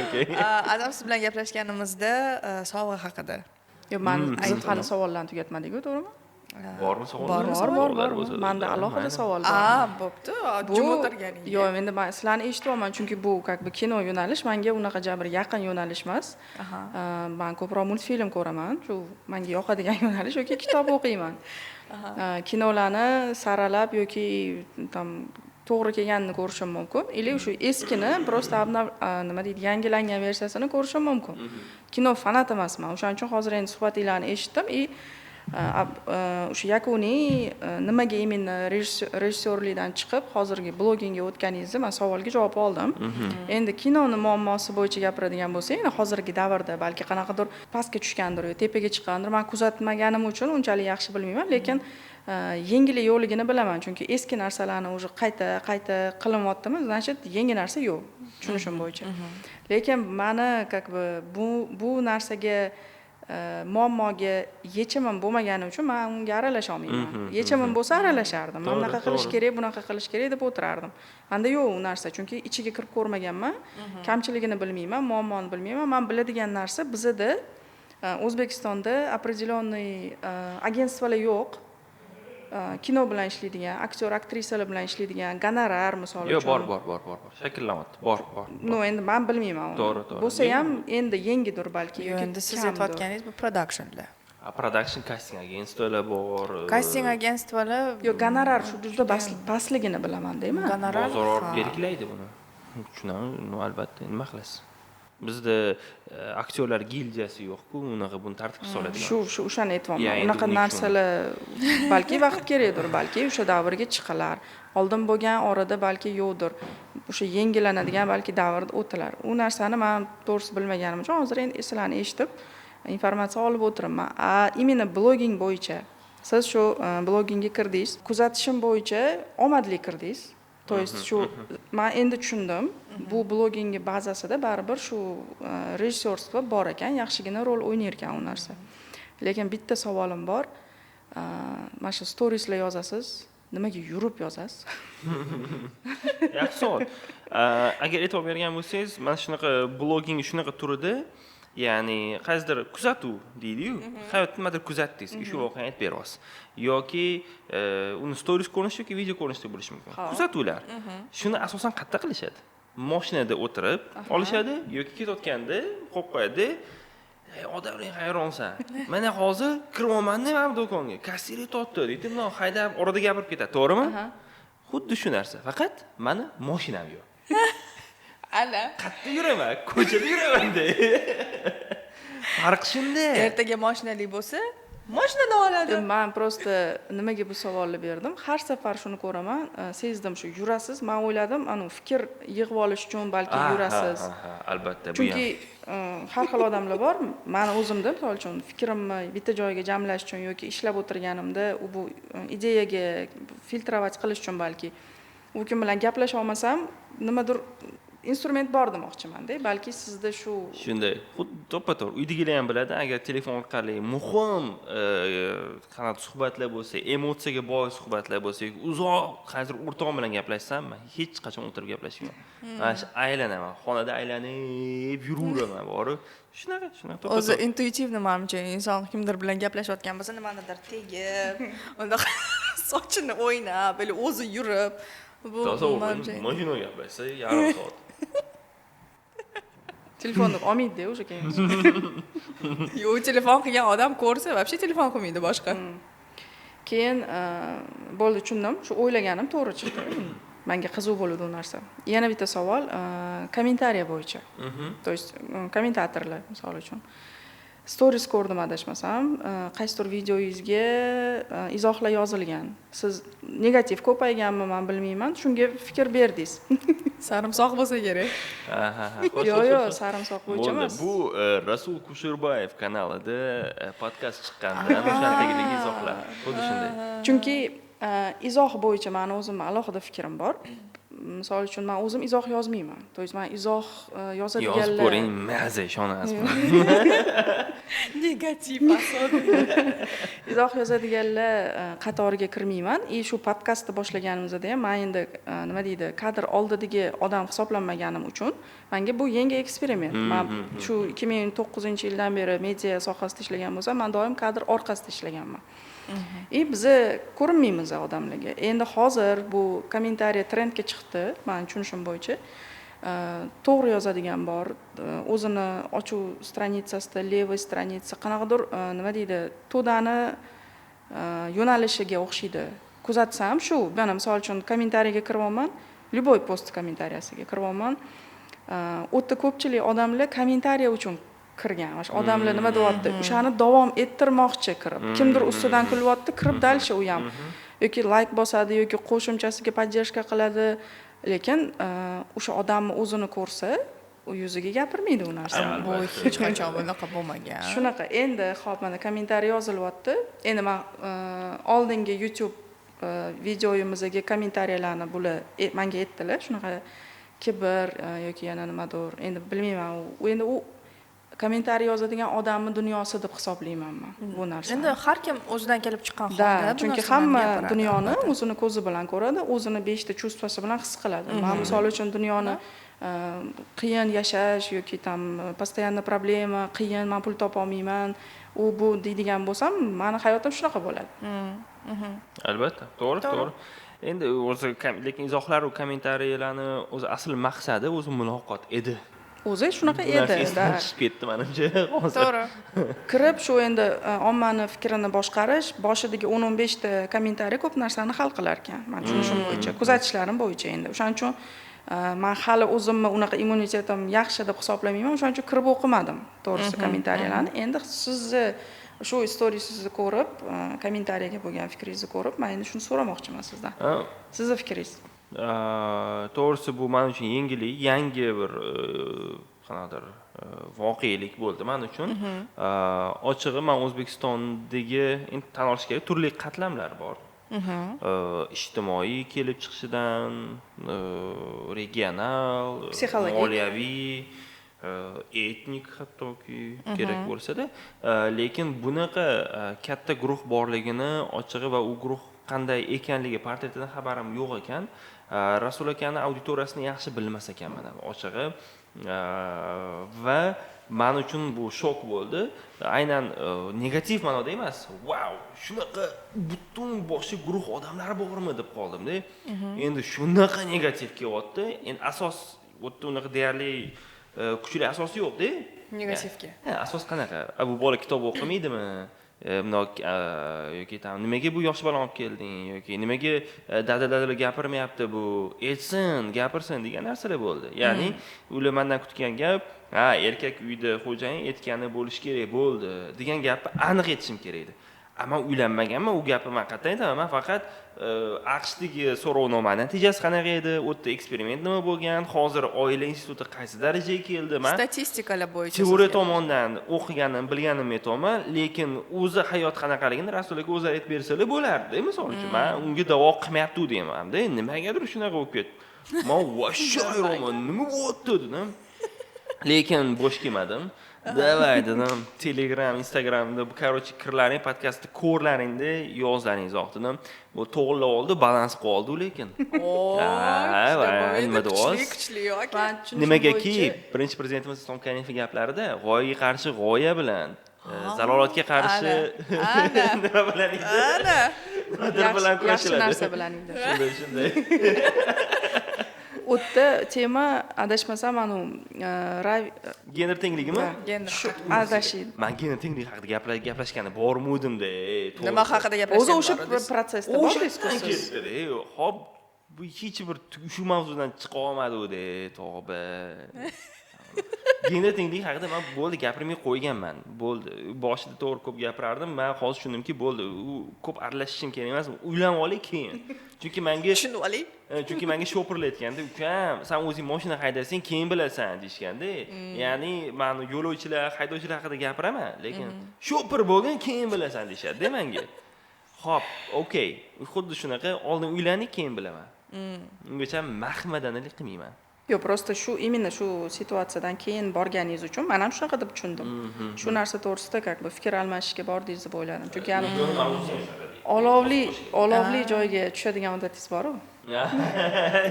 Speaker 2: Okay.
Speaker 1: Azam, siz bilan gaplashganimizda sovg'a haqida.
Speaker 3: Yo'q, man biz hali savollarni tugatmadik-ku, to'g'rimi?
Speaker 2: Bormi savollar?
Speaker 1: Bormi?
Speaker 3: Bor, bor,
Speaker 2: Savollar
Speaker 3: bor.
Speaker 2: bo'lsa,
Speaker 3: Manda alohida
Speaker 2: mayli.
Speaker 3: savol bor.
Speaker 1: A, bo'pti.
Speaker 3: Bu
Speaker 1: Jim o'tirganinga.
Speaker 3: Yo'q, endi man sizlarni eshityapman, chunki bu как бы kino yo'nalish menga unaqa bir yaqin yo'nalish emas. Man ko'proq multfilm ko'raman, shu menga yoqadigan yo'nalish yoki kitob o'qiyman. Kinolarni saralab yoki там to'g'ri kelganini ko'rishim mumkin или o'sha eskini просто nima deydi, yangilangan versiyasini ko'rishim mumkin. Kino fanat emasman, o'shaning uchun hozir endi suhbatinglarni eshitdim и o'sha yakuniy nimaga именно rejissyorlikdan chiqib hozirgi blogingga o'tganingizni man savolga javob oldim. Endi kinoni muammosi bo'yicha gapiradigan bo'lsak, endi hozirgi davrda balki qanaqadir pastga tushgandir yo tepaga chiqqandir, man kuzatmaganim uchun unchalik yaxshi bilmayman, lekin yengillik yo'qligini bilaman, chunki eski narsalarni уже qayta qayta qilinyaptimi, значит, yangi narsa yo'q tushunishim bo'yicha. Lekin mani как бы bu narsaga muammoga yechimim bo'lmagani uchun man unga aralasha olmayman. Yechimim bo'lsa aralashardim, mana bunaqa qilish kerak, bunaqa qilish kerak deb o'tirardim. Manda yo'q u narsa, chunki ichiga kirib ko'rmaganman, kamchiligini bilmayman, muammoni bilmayman. Man biladigan narsa, bizada O'zbekistonda определенный агентство lar yo'q, kino bilan ishlaydigan, aktyor, aktrisalar bilan ishlaydigan, gonorar misol
Speaker 2: Yo'q,
Speaker 3: uchun.
Speaker 2: Bor, bor, bor, bor, bor. Shakllanyapti. Bor, bor.
Speaker 3: Ну, endi man bilmayman uni.
Speaker 2: To'g'ri, to'g'ri.
Speaker 3: Bo'lsa ham endi yangidir balki
Speaker 1: Yo'q,
Speaker 3: yoki
Speaker 1: endi siz
Speaker 3: kamdir.
Speaker 1: aytayotganingiz bu productionlar.
Speaker 2: Production, kasting агентство lar bor.
Speaker 1: Kasting агентство lar.
Speaker 3: Yo'q, gonorar shu juda pastligini bilaman deyman.
Speaker 1: Gonorar.
Speaker 2: Bozor
Speaker 1: ha.
Speaker 2: belgilaydi buni. Tushunaman, ну, albatta, nima qilasiz? Bizda aktyorlar gildiyasi yo'q-ku, unaqa buni tartibga soladigan.
Speaker 3: Shu o'shani aytyapman.
Speaker 2: Ya, endi
Speaker 3: Unaqa
Speaker 2: buning uchun-
Speaker 3: narsalar balki vaqt kerakdir, balki o'sha davrga chiqilar. Oldin bo'lgan orada balki yo'qdir. O'sha yengilanadigan balki davr o'tilar. U narsani man to'g'risi bilmaganim uchun hozir endi sizlarni eshitib informatsiya olib o'tiribman. A именно blogging bo'yicha siz shu blogingga kirdingiz. Kuzatishim bo'yicha omadli kirdingiz. То есть shu man endi tushundim. Bu blogingni bazasida baribir shu режиссёрство bor ekan, yaxshigina rol o'ynar ekan u narsa. Lekin bitta savolim bor. Mana shu storieslar yozasiz, nimaga yurib yozasiz?
Speaker 2: Yaxshi savol. Agar e'tibor bergan bo'lsangiz, mana shunaqa blogging shunaqa turida, ya'ni qaysidir kuzatuv deydi-yu, hayotda nimadir kuzatdingiz, shu voqeani aytib beryapsiz. Yoki uni stories ko'rinishi yoki video ko'rinishida bo'lishi mumkin. Kuzatuvlar. Shuni asosan qayerda qilishadi? Mashinada o'tirib olishadi yoki ketayotganda qo'yib qo'yadi. Ey, odamlar, hayronsan. Mana hozir kiryapman-da mana bu do'konga. Kassir aytyapti, deydi, bundoq haydab orada gapirib ketadi, to'g'rimi?
Speaker 3: Aha.
Speaker 2: Xuddi shu narsa, faqat mani mashinam yo'q.
Speaker 1: Ana.
Speaker 2: Qayerda yuraman? Ko'chada yuraman-da. Farq shunda.
Speaker 1: Ertaga mashinali bo'lsa, mashinada oladi.
Speaker 3: Man просто nimaga bu savolni berdim? Har safar shuni ko'raman, sezdim, shu yurasiz. Man o'yladim, anu fikr yig'ib olish uchun balki yurasiz.
Speaker 2: Ha, albatta bu
Speaker 3: Chunki
Speaker 2: ham.
Speaker 3: har xil odamlar bor. Mani o'zimda, misol uchun, fikrimni bitta joyga jamlash uchun yoki ishlab o'tirganimda u bu ideyaga фильтровать qilish uchun balki u kim bilan gaplasha olmasam, nimadir instrument bor demoqchimanda. Balki sizda shu
Speaker 2: Shunday, xuddi to'ppa to'g'ri. Uydagilar ham biladi, agar telefon orqali muhim qanaqa suhbatlar bo'lsa, emotsiyaga boy suhbatlar bo'lsa yoki uzoq qaysidir o'rtog'im bilan gaplashsam, man hech qachon o'tirib gaplashmayman. Mana shu aylanaman, xonada aylanib yuraveraman borib. Shunaqa, shunaqa to'ppa
Speaker 1: O'zi
Speaker 2: to'g'ri.
Speaker 1: Intuitivni, manimcha, inson kimdir bilan gaplashayotgan bo'lsa, nimanidir tegib, undaqa sochini o'ynab, или o'zi yurib, bu
Speaker 2: Tasavvur
Speaker 1: manimcha
Speaker 2: qiling, mashina gaplashsa yarim soat.
Speaker 3: Telefonni olmaydi уже keyin.
Speaker 1: Yo'q, telefon qilgan odam ko'rsa, вообще telefon qilmaydi boshqa.
Speaker 3: Keyin bo'ldi, tushundim, shu o'ylaganim to'g'ri chiqdi. Manga qiziq bo'ldi u narsa. Yana bitta savol, kommentariya bo'yicha, то есть kommentatorlar, misol uchun, stories ko'rdim, adashmasam, qaysidir videoyingizga izohlar yozilgan. Siz negativ ko'payganmi, man bilmayman, shunga fikr berdingiz.
Speaker 1: Sarimsoq bo'lsa kerak.
Speaker 2: Ha, ha, ha. Xo'sh,
Speaker 3: Yo'q,
Speaker 2: xo'sh,
Speaker 3: yo'q,
Speaker 2: xo'sh.
Speaker 3: sarimsoq bo'yicha
Speaker 2: Bo'ldi.
Speaker 3: emas.
Speaker 2: Bu Rasul Kusherbayev kanalida podkast chiqqanda o'sha tagidagi izohlar. Xuddi shunday.
Speaker 3: Chunki izoh bo'yicha mani o'zimni alohida fikrim bor. Misol uchun, man o'zim izoh yozmayman, то есть man izoh
Speaker 2: Yozib
Speaker 3: yozadiganlar
Speaker 2: ko'ring, maza, ishonasiz.
Speaker 1: Negativ особенно.
Speaker 3: Izoh yozadiganlar qatoriga kirmayman. И shu podkastni boshlaganimizda ham man endi nima deydi, kadr oldidagi odam hisoblanmaganim uchun manga bu yangi eksperiment. Man shu 2009-yildan beri media sohasida ishlagan bo'lsam, man doim kadr orqasida ishlaganman и biza ko'rinmaymiz odamlarga. Endi hozir bu kommentariy trendga chiqdi, mani tushunishim bo'yicha. To'g'ri yozadigan bor, o'zini ochuv страница sida, левый страница, qanaqadir nima deydi, to'dani yo'nalishiga o'xshaydi, kuzatsam shu. Mana, misol uchun, kommentariyaga kiryapman, любой post kommentariyasiga kiryapman, u yerda ko'pchilik odamlar kommentariya uchun kirgan. Mana shu odamlar nima deyapti, o'shani davom ettirmoqchi kirib. Kimdir ustidan kulyapti, kirib дальше u ham yoki layk bosadi yoki qo'shimchasiga поддержка qiladi, lekin o'sha odamni o'zini ko'rsa, u yuziga gapirmaydi u narsani.
Speaker 1: Bu hech qachon bunaqa bo'lmagan.
Speaker 3: Shunaqa. Endi ho'p, mana kommentariy yozilyapti. Endi man oldingi YouTube videoyimizga kommentariyalarni bular manga aytdilar, shunaqa kibr yoki yana nimadir, endi bilmayman, u endi u kommentariy yozadigan odamni dunyosi deb hisoblayman man bu narsani.
Speaker 1: Endi har kim o'zidan kelib chiqqan
Speaker 3: Да,
Speaker 1: holda bu
Speaker 3: chunki
Speaker 1: narsalarni
Speaker 3: hamma
Speaker 1: gapiradi,
Speaker 3: dunyoni
Speaker 1: albatta.
Speaker 3: o'zini ko'zi bilan ko'radi, o'zini beshta чувство si bilan his qiladi. Man, misol uchun, dunyoni qiyin yashash yoki там постоянно problema, qiyin, man pul topolmayman, u bu deydigan bo'lsam, mani hayotim shunaqa bo'ladi.
Speaker 2: Albatta, to'g'ri,
Speaker 1: To'g'ri.
Speaker 2: to'g'ri. Endi o'zi lekin izohlar va kommentariyalarni o'zi asl maqsadi o'zi muloqot edi.
Speaker 3: O'zi shunaqa
Speaker 2: Bu narsa
Speaker 3: edi,
Speaker 2: esdan
Speaker 3: да.
Speaker 2: chiqib ketdi manimcha hozir.
Speaker 1: To'g'ri.
Speaker 3: Kirib shu endi ommani fikrini boshqarish, boshidagi 10-15 ta kommentariy ko'p narsani hal qilar ekan, man tushunishim bo'yicha, kuzatishlarim bo'yicha. Endi o'shaning uchun man hali o'zimni unaqa immunitetim yaxshi deb hisoblamayman, o'shaning uchun kirib o'qimadim, to'g'risi, kommentariyalarni. Endi sizni shu storiesingizni ko'rib, kommentariyaga bo'lgan fikringizni ko'rib, man endi shuni so'ramoqchiman sizdan.
Speaker 2: Ha,
Speaker 3: Sizni fikringiz.
Speaker 2: To'g'risi, bu man uchun yangilik, yangi bir qanaqadir voqelik bo'ldi man uchun. Ochig'i, man O'zbekistondagi, endi tan olish kerak, turli qatlamlar bor. Ijtimoiy kelib chiqishidan, regional,
Speaker 3: Psixologik.
Speaker 2: moliyaviy, etnik hattoki kerak bo'lsada, lekin bunaqa katta guruh borligini ochig'i va u guruh qanday ekanligi, portretidan xabarim yo'q ekan. Rasul akani auditoriyasini yaxshi bilmas ekanman ham ochig'i. Va man uchun bu shok bo'ldi. Aynan negativ ma'noda emas. Vau, shunaqa butun boshqa guruh odamlar bormi deb qoldimda. Endi shunaqa negativ kelyapti. Endi asos u yerda unaqa deyarli kuchli asos yo'q-da.
Speaker 1: Negativga.
Speaker 2: Ha, asos qanaqa? A, bu bola kitob o'qimaydimi? Bundoq yoki там nimaga bu yosh bolani olib kelding, yoki nimaga dada dadalar gapirmayapti, bu aytsin, gapirsin degan narsalar bo'ldi. Ya'ni ular mandan kutgan gap, ha, erkak uyda xo'jayin, aytgani bo'lishi kerak bo'ldi degan gapni aniq aytishim kerak edi. Man uylanmaganman, u gapni man qayerdan aytaman? Man faqat AQShdagi so'rovnoma natijasi qanaqa edi, u yerda eksperiment nima bo'lgan, hozir oila instituti qaysi darajaga keldi, man
Speaker 1: Statistikalar bo'yicha
Speaker 2: teoriya
Speaker 1: sizga.
Speaker 2: tomondan o'qiganim, bilganimni aytyapman, lekin o'zi hayot qanaqaligini Rasul aka o'zlari aytib bersalar bo'lardi. Misol uchun, man unga da'vo qilmayapti deyapman-da, nimagadir shunaqa bo'lib ketdi. Man вообще hayronman, nima bo'lyapti dedim. Lekin bo'sh kelmadim. Давай dedim, Telegram, Instagramda, короче, kirlaring, podkastni ko'rlaringda yozlaring izoh dedim. Bu to'g'irlab oldi, balans qilib oldi lekin.
Speaker 1: O,
Speaker 2: Ha,
Speaker 1: juda
Speaker 2: va,
Speaker 1: bo'lmaydi,
Speaker 2: nima
Speaker 1: kuchli,
Speaker 2: deyapsiz?
Speaker 1: Kuchli aka.
Speaker 3: Man tushunishim
Speaker 2: Nimagaki,
Speaker 3: bo'yicha-
Speaker 2: birinchi prezidentimiz Islom Karimov gaplarida g'oyaga qarshi g'oya bilan, zalolatga qarshi
Speaker 1: Ana,
Speaker 2: nima bilan edi?
Speaker 1: ana.
Speaker 2: Nimadir bilan
Speaker 3: Yaxshi yaxshi
Speaker 2: kurashiladi.
Speaker 3: narsa bilan edi.
Speaker 2: Shunday, shunday.
Speaker 3: U yerda tema, adashmasam, anavi
Speaker 2: Gender tengligimi?
Speaker 1: Gender.
Speaker 3: Shu adashid.
Speaker 2: Man gender tengligi haqida gaplashgani bormudimda, to'g'risi.
Speaker 1: Nima haqida gaplashgan
Speaker 3: O'zi o'sha
Speaker 1: bor edingiz?
Speaker 3: protsessda
Speaker 2: O'sha
Speaker 3: bordingiz-ku siz.
Speaker 2: ketdi. Hop, bu hech bir shu mavzudan chiqa olmadi, tavba. Gender tengligi haqida man bo'ldi, gapirmay qo'yganman. Bo'ldi. Boshida to'g'ri ko'p gapirardim. Man hozir tushundimki, bo'ldi. U ko'p aralashishim kerak emas. Uylanib olay keyin. Chunki menga
Speaker 1: Tushunib oling.
Speaker 2: Chunki menga shopirlar aytganda, ukam, san o'zing mashina haydasang, keyin bilasan deyishganda. Ya'ni men yo'lovchilar, haydovchilar haqida gapiraman, lekin shopir bo'lgin, keyin bilasan deyishadi menga. Xo'p, okey. Xuddi shunaqa, oldin uylaning, keyin bilaman. Ungacha mahmadanalik qilmayman.
Speaker 3: Yo'q, просто shu именно shu situatsiyadan keyin borganingiz uchun man ham shunaqa deb tushundim. Shu narsa to'g'risida как бы fikr almashishga bordingiz deb o'yladim. Chunki ani olovli olovli joyga tushadigan odatingiz bor-u.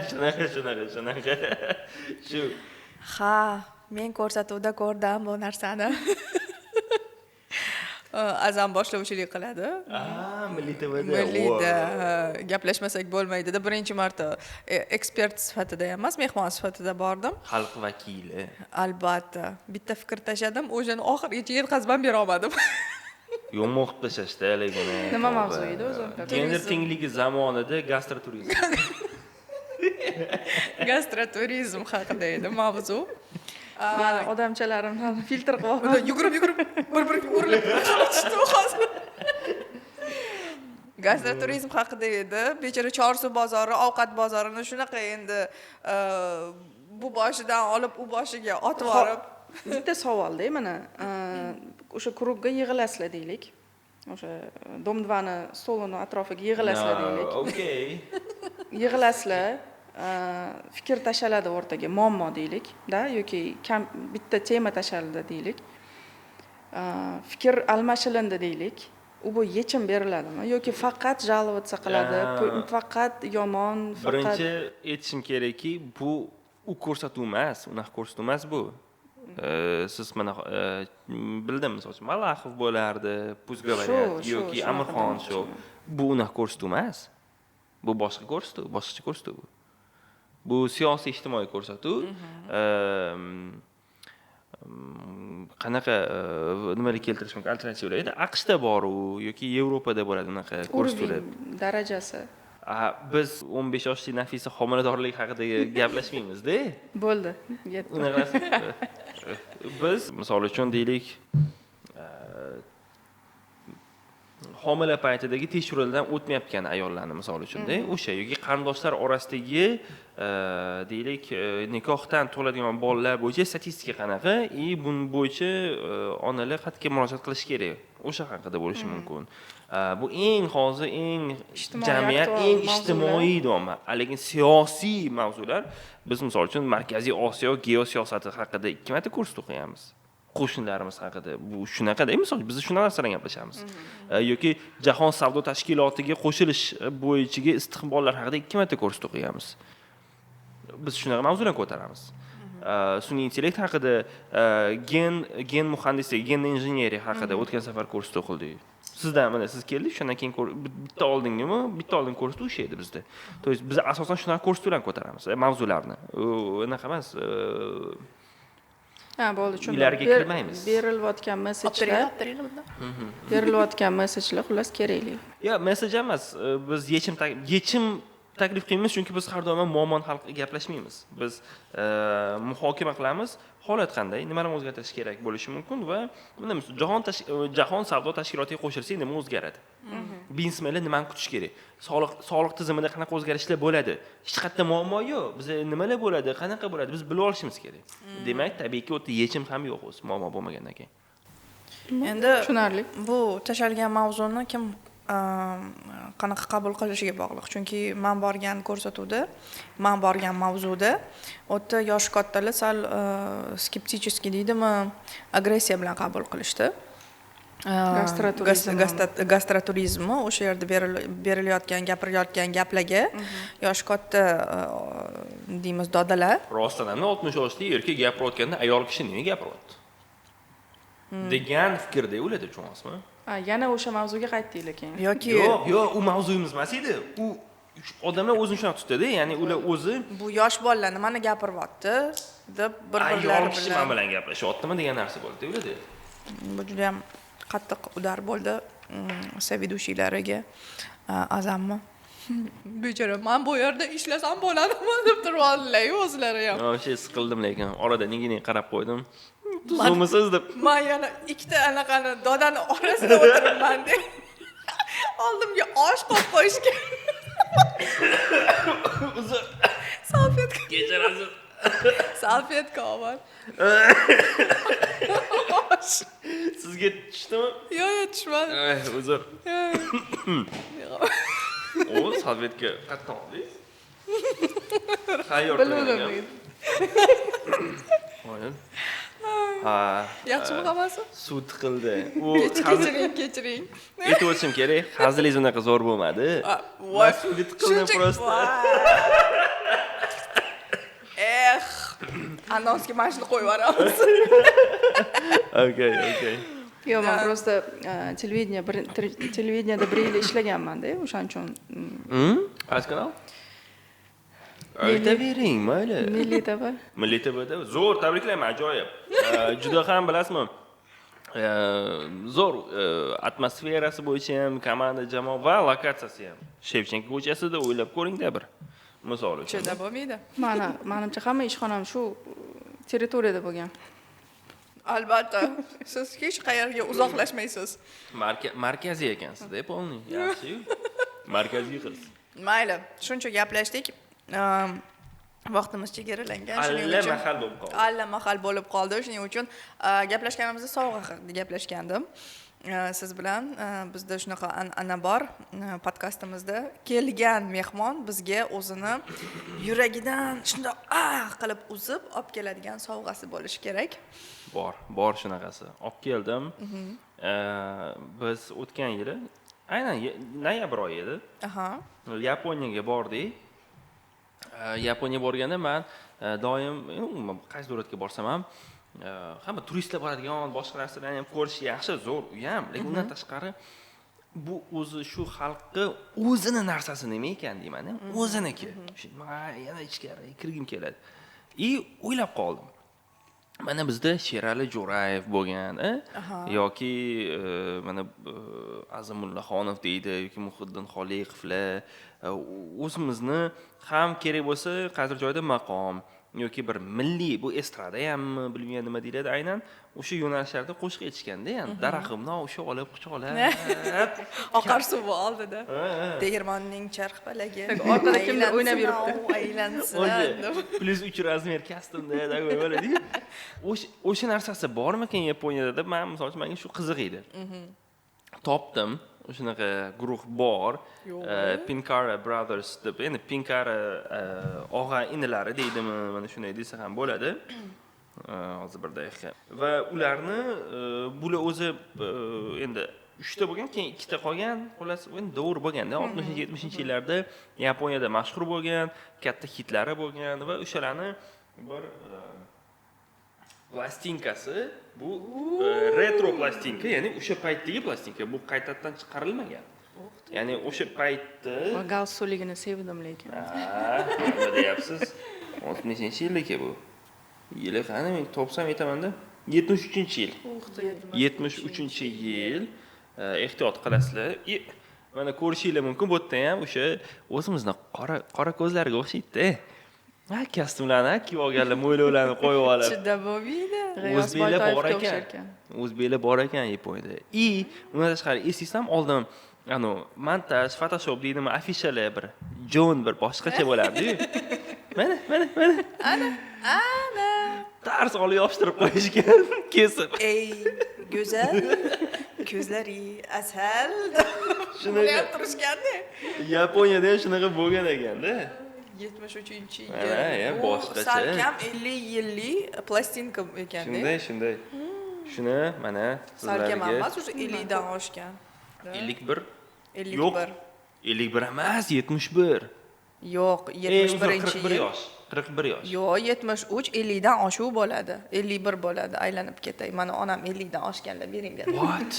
Speaker 2: Shunaqa, shunaqa, shunaqa. Shu.
Speaker 1: Ha, men ko'rsatuvda ko'rdim bu narsani. Azam boshlovchilik qiladi.
Speaker 2: Ah, Milliy TVda.
Speaker 1: Milliyda, ha, gaplashmasak bo'lmaydi. Birinchi marta ekspert sifatida emas, mehmon sifatida bordim.
Speaker 2: Xalq vakili.
Speaker 1: Albatta, bitta fikr tashladim, o'shani oxirigacha yetkazib ham bera olmadim.
Speaker 2: Yomon qilib tashlashdi lekin.
Speaker 3: Nima mavzu edi o'zi?
Speaker 2: Gender tengligi zamonida gastroturizm.
Speaker 1: Gastroturizm haqida edi mavzu.
Speaker 3: Mani odamchalarimdan filtr qilib
Speaker 1: Unda yugurib yugurib bir biriga urilib tushdi hozir. Gastroturizm haqida edi. Bechora Chorsu bozori, ovqat bozorini shunaqa endi bu boshidan olib u boshiga otib yuborib.
Speaker 3: Bitta savolda, mana o'sha круг ga yig'ilasizlar deylik. O'sha Dom 2 ni stolini atrofiga yig'ilasizlar deylik.
Speaker 2: Okey.
Speaker 3: Yig'ilasizlar, fikr tashaladi o'rtaga, muammo deylik, da yoki kam bitta tema tashaladi deylik. Fikr almashilindi deylik. U bu yechim beriladimi yoki faqat жаловаться qiladi, faqat yomon, faqat
Speaker 2: Birinchi aytishim kerakki, bu u ko'rsatuv emas, unaqa ko'rsatuv emas bu. Siz mana bildim, misol uchun, Malaxov bo'lardi, Пусть говорят,
Speaker 3: Shu,
Speaker 2: yoki
Speaker 3: shunaqa
Speaker 2: Amirxon shu.
Speaker 3: demoqchiman.
Speaker 2: Bu unaqa ko'rsatuv emas. Bu boshqa ko'rsatuv, boshqacha ko'rsatuv bu. Bu siyosiy ijtimoiy ko'rsatuv. Qanaqa nimalar keltirish mumkin alternativalar edi? AQShda bor u yoki Yevropada bo'ladi unaqa ko'rsatuvlar.
Speaker 3: Уровень darajasi.
Speaker 2: A, biz 15 yoshli Nafisa homiladorlik haqida gaplashmaymiz-da.
Speaker 3: Bo'ldi, yetdi.
Speaker 2: Unaqa narsa. Biz misol uchun deylik, homila paytidagi tekshiruvlardan o'tmayotgan ayollarni misol uchunda o'sha yoki qarindoshlar orasidagi deylik, nikohdan tug'iladigan bolalar bo'yicha statistika qanaqa и bun bo'yicha onalar qayerga murojaat qilishi kerak, o'sha haqida bo'lishi mumkin. Bu eng hozir eng
Speaker 3: Ijtimoiy
Speaker 2: jamiyat
Speaker 3: aktual
Speaker 2: eng
Speaker 3: mavzular.
Speaker 2: Ijtimoiy deyapman, lekin siyosiy mavzular, biz misol uchun Markaziy Osiyo geosiyosati haqida ikki marta ko'rsatuv qilganmiz, qo'shnilarimiz haqida. Bu shunaqada, misol biz shunaqa narsalardan gaplashamiz. Yoki Jahon savdo tashkilotiga qo'shilish bo'yicha istiqbollar haqida ikki marta ko'rsatuv qilganmiz. Biz shunaqa mavzularni ko'taramiz. Sun'iy intellekt haqida, gen muhandisligi, gen injeneriya haqida o'tgan safar ko'rsatuv qildik. Sizdan mana siz keldik, shundan keyin bitta oldingimi, bitta oldin ko'rsatuv o'sha edi bizda. То есть biz asosan shunaqa ko'rsatuvlarni ko'taramiz, mavzularni. U unaqa emas.
Speaker 3: Ha, bo'ldi, tushundim.
Speaker 2: Uylarga kirmaymiz.
Speaker 3: Berilayotgan
Speaker 1: Olib
Speaker 3: messejlar,
Speaker 1: turinglar, olib turinglar bundan.
Speaker 3: berilayotgan messejlar xullas kerakli.
Speaker 2: Yo, messej emas, biz yechim taklif qilmaymiz, chunki biz har doim ham muammoni hal qilib gaplashmaymiz. Biz muhokama qilamiz, holat qanday, nimalarni o'zgartirish kerak bo'lishi mumkin va mana misol jahon savdo tashkilotiga qo'shilsak nima o'zgaradi? Biznesmenlar nimani kutish kerak? Soliq tizimida qanaqa o'zgarishlar bo'ladi? Hech qayerda muammo yo'q. Bizda nimalar bo'ladi, qanaqa bo'ladi? Biz bilib olishimiz kerak. Demak, tabiiyki, u yerda yechim ham yo'q o'zi, muammo bo'lmagandan keyin.
Speaker 1: Endi
Speaker 3: Tushunarli.
Speaker 1: bu tashalgan mavzuni kim qanaqa qabul qilishiga bog'liq. Chunki man borgan ko'rsatuvda, man borgan mavzuda u yerda yoshi kattalar sal скептически deydimi, agressiya bilan qabul qilishdi.
Speaker 3: Gastroturizm.
Speaker 1: Gastroturizmni o'sha yerda berilayotgan, gapirilayotgan gaplarga yoshi katta deymiz dodalar
Speaker 2: Rostdan ham 60 yoshli erkak gapirayotganda ayol kishi nima gapiryapti degan fikrda ularda, tushunyapsizmi?
Speaker 3: Ha, yana o'sha mavzuga qaytdik lekin.
Speaker 1: Yoki
Speaker 2: Yo'q, yo'q, u mavzuyimiz emas edi. U odamlar o'zini shunaqa tutadi, ya'ni ular o'zi
Speaker 1: bu yosh bolalar nimani gapiryapti deb bir
Speaker 2: ayol
Speaker 1: birlari
Speaker 2: kishi
Speaker 1: bilan
Speaker 2: man bilan gaplashyaptimi degan narsa bo'ldi ularda.
Speaker 1: Bu juda ham qattiq удар bo'ldi соведущий lariga Azammi bechora, man bu yerda ishlasam bo'ladimi deb turib o'zlari ham.
Speaker 2: Вообще siqildim, lekin orada nega qarab qo'ydim. Tuzukmisiz deb.
Speaker 1: Man yana ikkita anaqani dodani orasida o'tiribman deb oldimga osh qo'yib qo'yishgan.
Speaker 2: Uzr,
Speaker 1: Salfetka.
Speaker 2: Kechirasiz.
Speaker 1: Salfetka olib osh.
Speaker 2: Sizga tushdimi?
Speaker 1: Yo'q, tushmadi.
Speaker 2: Uzr. O, salfetka qayerdan oldingiz? Tayyor
Speaker 3: Bilmadim.
Speaker 2: qilingan. Voy. Ha.
Speaker 1: Yaxshimi hammasi?
Speaker 2: Suv tiqildi. U
Speaker 1: Kechiring, kechiring.
Speaker 2: Aytib o'tishim kerak, hazilingiz unaqa zo'r bo'lmadi.
Speaker 1: Voy.
Speaker 2: Man suvga tiqildim просто.
Speaker 1: Eh, anonsga mana shuni qo'yib yuboramiz.
Speaker 2: Okey.
Speaker 3: Yo'q, man просто televideniya bir televideniyada bir yil ishlaganman-da, o'shaning uchun
Speaker 2: Qaysi kanal? Aytavering, mayli.
Speaker 3: Milliy TV.
Speaker 2: Milliy TVda zo'r, tabriklayman, ajoyib. Juda ham bilasizmi? Zo'r atmosferasi bo'yicha ham, komanda, jamoa va lokatsiyasi ham. Shevchenko ko'chasida o'ylab ko'ringda bir. Misol uchun.
Speaker 1: Cho'da bo'lmaydi.
Speaker 3: Mana, manimcha hamma ishxonam shu territoriyada bo'lgan.
Speaker 1: Albatta, siz hech qayerga uzoqlashmaysiz.
Speaker 2: Markaziy ekansizda, полный. Yaxshi. Markaziy qiz.
Speaker 1: Mayli, shuncha gaplashdik. Vaqtimiz chegaralangan, shuning
Speaker 2: Alla
Speaker 1: uchun
Speaker 2: mahal bo'lib qoldi.
Speaker 1: Alla mahal bo'lib qoldi. Shuning uchun gaplashganimizda sovg'a haqida gaplashgandim. Siz bilan bizda shunaqa an'ana bor. Podkastimizda kelgan mehmon bizga o'zini yuragidan shundoq ah qilib uzib olib keladigan sovg'asi bo'lishi kerak.
Speaker 2: Bor, bor shunaqasi. Olib keldim. Biz o'tgan yili aynan noyabr oyi edi. Yaponiyaga bordik. Yaponiyaga borganda man doim umuman qaysi davlatga borsam ham hamma turistlar boradigan boshqa narsalarni ham ko'rish yaxshi, zo'r u ham, lekin undan tashqari bu o'zi shu xalqni o'zini narsasi nima ekan deyman, o'ziniki. Man yana ichkari kirgim keladi. И o'ylab qoldim. Mana bizda Sherali Jo'rayev bo'lgan, yoki mana Azim Mullaxonov deydi, yoki Muhiddin Xoliqovlar, o'zimizni ham kerak bo'lsa qaysi joyda maqom yoki bir milliy bu estrada hammi bilmayman nima deyiladi aynan o'sha yo'nalishlarda qo'shiq aytishganda, ya'ni daraxtimni o'sha olib quchoqlab
Speaker 1: Oqar suvi oldida. Tegirmonning charx palagi.
Speaker 3: Orqada kimdir o'ynab yuribdi.
Speaker 1: Aylansin.
Speaker 2: O'sha +3 razmer kostyumda такой bo'ladi. O'sha narsasi bormikan Yaponiyada deb men misol uchun menga shu qiziq edi. Topdim. Shunaqa guruh bor. Pinkara Brothers deb, endi Pinkara og'a inilari deydimi, mana shunday desa ham bo'ladi. Hozir bir daqiqa. Va ularni bular o'zi endi 3 ta bo'lgan, keyin 2 ta qolgan, xullas endi davr bo'lganda 60-70 yillarda Yaponiyada mashhur bo'lgan, katta hitlari bo'lgan va o'shalarni bir plastinkasi bu retro plastinka, ya'ni o'sha paytdagi plastinka, bu qaytadan chiqarilmagan. Ya'ni o'sha paytda
Speaker 3: Va galstukligini sevdim lekin.
Speaker 2: Ha, nima deyapsiz? 60-yilniki bu. Yili qani, men topsam aytaman-da. 73-yil. 73-yil. Ehtiyot qilasizlar. Mana ko'rishinglar mumkin, bu yerda ham o'sha o'zimizni qora qora ko'zlarga o'xshaydi-da. Ha, kostyumlarni kiyib olganlar, mo'ylovlarni qo'yib olib.
Speaker 1: Chidab bo'lmaydi.
Speaker 3: G'iyos
Speaker 2: O'zbeklar bor
Speaker 3: Boytoyevga
Speaker 2: ekan.
Speaker 3: o'xshar ekan.
Speaker 2: O'zbeklar bor ekan Yaponiyada. И undan tashqari eslasam, oldin anu montaj, Photoshop deydimi, afishalar bir jon bir boshqacha bo'lardi-yu. Mana, mana, mana.
Speaker 1: Ana, ana.
Speaker 2: Tars olib yopishtirib qo'yishgan, kesib.
Speaker 1: Ey go'zal, ko'zlari asal.
Speaker 2: Shunaqa.
Speaker 1: Ular turishganda.
Speaker 2: Yaponiyada ham shunaqa bo'lgan ekanda.
Speaker 1: 73-yil.
Speaker 2: Mana, ya,
Speaker 1: Bu
Speaker 2: boshqacha.
Speaker 1: Salkam 50 yillik plastinka ekanda.
Speaker 2: Shunday, shunday. Shuni mana
Speaker 1: Salkam
Speaker 2: sizlarga
Speaker 1: emas, уже 50 dan oshgan.
Speaker 2: 51.
Speaker 1: 51.
Speaker 2: Yo'q. 51 emas, 71.
Speaker 1: Yo'q,
Speaker 2: Ey, uzr,
Speaker 1: 71
Speaker 2: 41
Speaker 1: yil.
Speaker 2: yosh. 41 yosh.
Speaker 1: Yo'q, 73 50 dan oshuv bo'ladi. 51 bo'ladi, aylanib ketay. Mana onam 50 dan oshganlar bering dedi.
Speaker 2: What?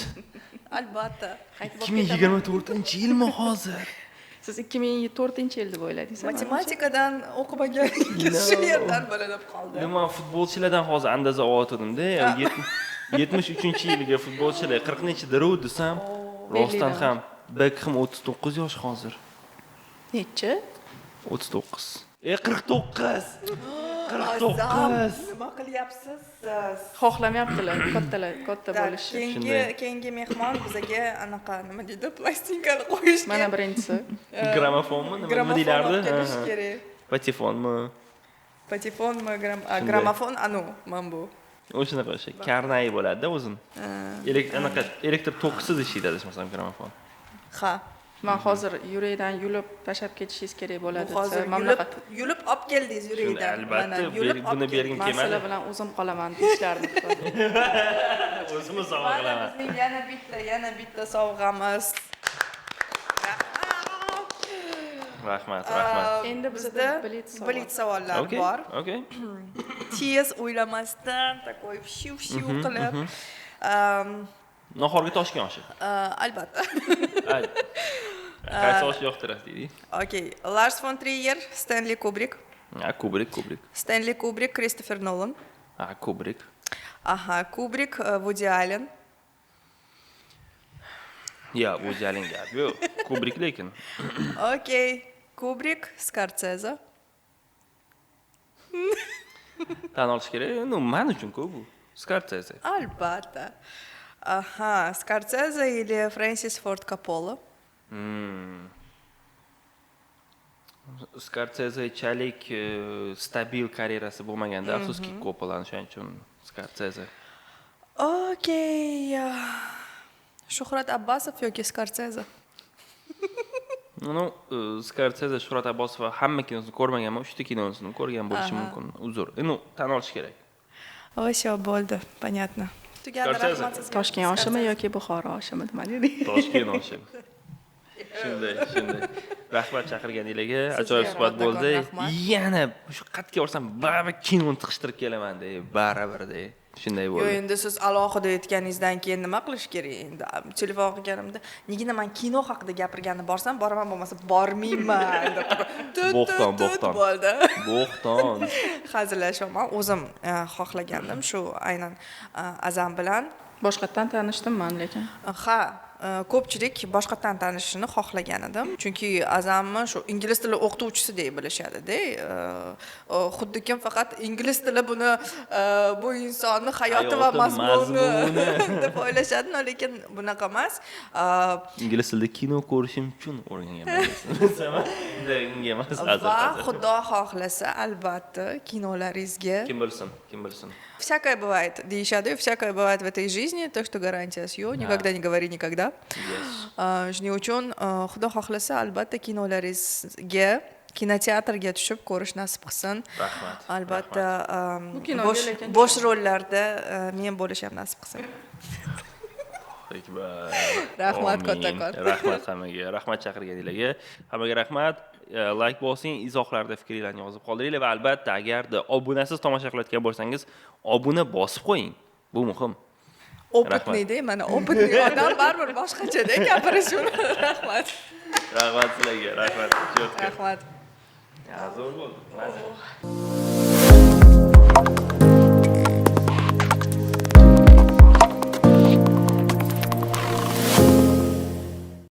Speaker 1: Albatta. Qaytib olib ketaman.
Speaker 2: 2024-yilmi hozir?
Speaker 3: Siz 2004-yil deb o'yladingiz?
Speaker 1: Matematikadan o'qimaganingiz shu yerdan bilinib qoldi.
Speaker 2: Nima, futbolchilardan hozir andaza olayotgandim-da. 73-yilgi futbolchilar 40 nechidir u desam, rostdan
Speaker 3: 50 dan.
Speaker 2: ham Beckham 39 yosh hozir.
Speaker 3: Nechi?
Speaker 2: 39. E 49. 49.
Speaker 1: Azam, nima qilyapsiz siz?
Speaker 3: Xohlamayaptilar kattalar, katta
Speaker 1: Так,
Speaker 3: bo'lishi.
Speaker 1: keyingi
Speaker 2: Shunday.
Speaker 1: keyingi mehmon bizaga anaqa nima deydi, plastinkani qo'yishga.
Speaker 3: Mana birinchisi.
Speaker 2: Grammofonmi, nima
Speaker 1: Grammofon
Speaker 2: deylardi?
Speaker 1: olib kelish
Speaker 2: Ha, ha.
Speaker 1: kerak.
Speaker 2: Patefonmi?
Speaker 1: Patefonmi,
Speaker 2: Shunday.
Speaker 1: grammofon anu, mana bu.
Speaker 2: O'shanaqa o'sha karnay bo'ladi-da o'zini. Elektr anaqa elektr toksiz ishlaydi adashmasam grammofon.
Speaker 1: Ha.
Speaker 3: Man hozir yurakdan yulib tashlab ketishingiz kerak bo'ladi.
Speaker 1: Bu hozir
Speaker 3: desa, mana
Speaker 1: yulib
Speaker 3: bunaqa
Speaker 1: yulib olib keldingiz yurakdan.
Speaker 2: Albatta,
Speaker 1: Mana, yulib
Speaker 2: buni
Speaker 1: olib
Speaker 2: bergim
Speaker 1: keldingiz.
Speaker 3: man
Speaker 2: kelmadi.
Speaker 3: sizlar bilan o'zim qolaman deyishlarini kutib.
Speaker 2: O'zimiz sovg'a
Speaker 1: Mana
Speaker 2: qilaman.
Speaker 1: bizning yana bitta sovg'amiz. Rahmat.
Speaker 2: Rahmat, rahmat.
Speaker 3: Endi bizda blitz savol.
Speaker 1: Blitz savollar
Speaker 2: Okey,
Speaker 1: bor.
Speaker 2: okey.
Speaker 1: Tez o'ylamasdan, такой shiv shiv qilib.
Speaker 2: Nahorga Toshkent oshi.
Speaker 1: Albatta.
Speaker 2: Ay. Qaysi osh yoqtirasiz deydi?
Speaker 1: Okey. Lars fon Trier, Stanley Kubrick.
Speaker 2: Ha, Kubrick, Kubrick.
Speaker 1: Stanley Kubrick, Christopher Nolan.
Speaker 2: Ha, Kubrick.
Speaker 1: Aha, Kubrick, Woody Allen.
Speaker 2: Ya, Woody Allen gap yo'q. Kubrick lekin.
Speaker 1: Okey. Kubrick, Scorsese.
Speaker 2: Tan olish kerak. Ну, man uchun-ku bu. Scorsese.
Speaker 1: Albatta. Aha, Scorsese или Фрэнсис Форд Коппола?
Speaker 2: Scorsesechalik stabil karyerasi bo'lmaganda, afsuski, Coppolani, shuning uchun Scorsese.
Speaker 1: Okey. Shuhrat Abbasov yoki Scorsese?
Speaker 2: Ну, Scorsese, Shuhrat Abbosov hamma kinosini ko'rmaganman, uchta kinosini ko'rgan bo'lishim mumkin. Uzr. Ну, tan olish kerak.
Speaker 1: Всё, bo'ldi, понятно. Tugadi,
Speaker 2: Scorsese.
Speaker 1: rahmat sizga.
Speaker 3: Toshkent oshimi yoki Buxoro oshimi nima dedik?
Speaker 2: Toshkent oshi. Shunday, shunday. Rahmat chaqirganinglarga. Ajoyib suhbat
Speaker 1: kattakon
Speaker 2: bo'ldi.
Speaker 1: rahmat.
Speaker 2: Yana shu qayerga borsam baribir kinoni tiqishtirib kelaman-da, baribir-da. Shunday
Speaker 1: Yo'q,
Speaker 2: bo'ldi.
Speaker 1: endi siz alohida aytganingizdan keyin nima qilish kerak endi? Telefon qilganimda, nega man kino haqida gapirgani borsam, boraman, bo'lmasa bormayman deb. Tut, tut,
Speaker 2: Bo'xton,
Speaker 1: tut
Speaker 2: bo'xton.
Speaker 1: bo'ldi.
Speaker 2: Bo'xton.
Speaker 1: Hazillashyapman. O'zim xohlagandim shu aynan Azam bilan.
Speaker 3: Boshqatdan tanishdim man lekin.
Speaker 1: Ha, ko'pchilik boshqatdan tanishishini xohlagan edim, chunki Azamni shu ingliz tili o'qituvchisidek bilishadida. Xuddi kim faqat ingliz tili buni bu insonni hayoti va
Speaker 2: Hayoti
Speaker 1: mazmuni
Speaker 2: mazmuni.
Speaker 1: deb o'ylashadi, no, lekin bunaqa emas.
Speaker 2: Ingliz tilida kino ko'rishim uchun o'rganganman desam, unga emas, hazil,
Speaker 1: Va
Speaker 2: hazil.
Speaker 1: xudo xohlasa, albatta kinolaringizga
Speaker 2: Kim bilsin, kim bilsin.
Speaker 1: Всякое бывает, deyishadi, всякое бывает в этой жизни, так что гарантияsi yo'q, никогда не говори никогда.
Speaker 2: Yes.
Speaker 1: Shuning uchun xudo xohlasa, albatta kinolaringizga kinoteatrga tushib ko'rish nasib qilsin.
Speaker 2: Rahmat.
Speaker 1: Albatta,
Speaker 3: Bu kinoga lekin
Speaker 1: bo'sh rollarda men bo'lish ham nasib qilsin.
Speaker 2: Akbar.
Speaker 1: Rahmat
Speaker 2: Amin.
Speaker 1: kattakon.
Speaker 2: Rahmat hammaga, rahmat chaqirganinglarga. Hammaga rahmat. Like bosing, izohlarda fikringlarni yozib qoldiringlar va albatta agarda obunasiz tomosha qilayotgan bo'lsangiz, obuna bosib qo'ying. Bu muhim.
Speaker 1: Опытный da, mana опытный odam baribir boshqachada gapirish uni. Rahmat.
Speaker 2: Rahmat sizlarga, rahmat. Чётко.
Speaker 1: Rahmat.
Speaker 2: Ya, zo'r bo'ldi. Mazza.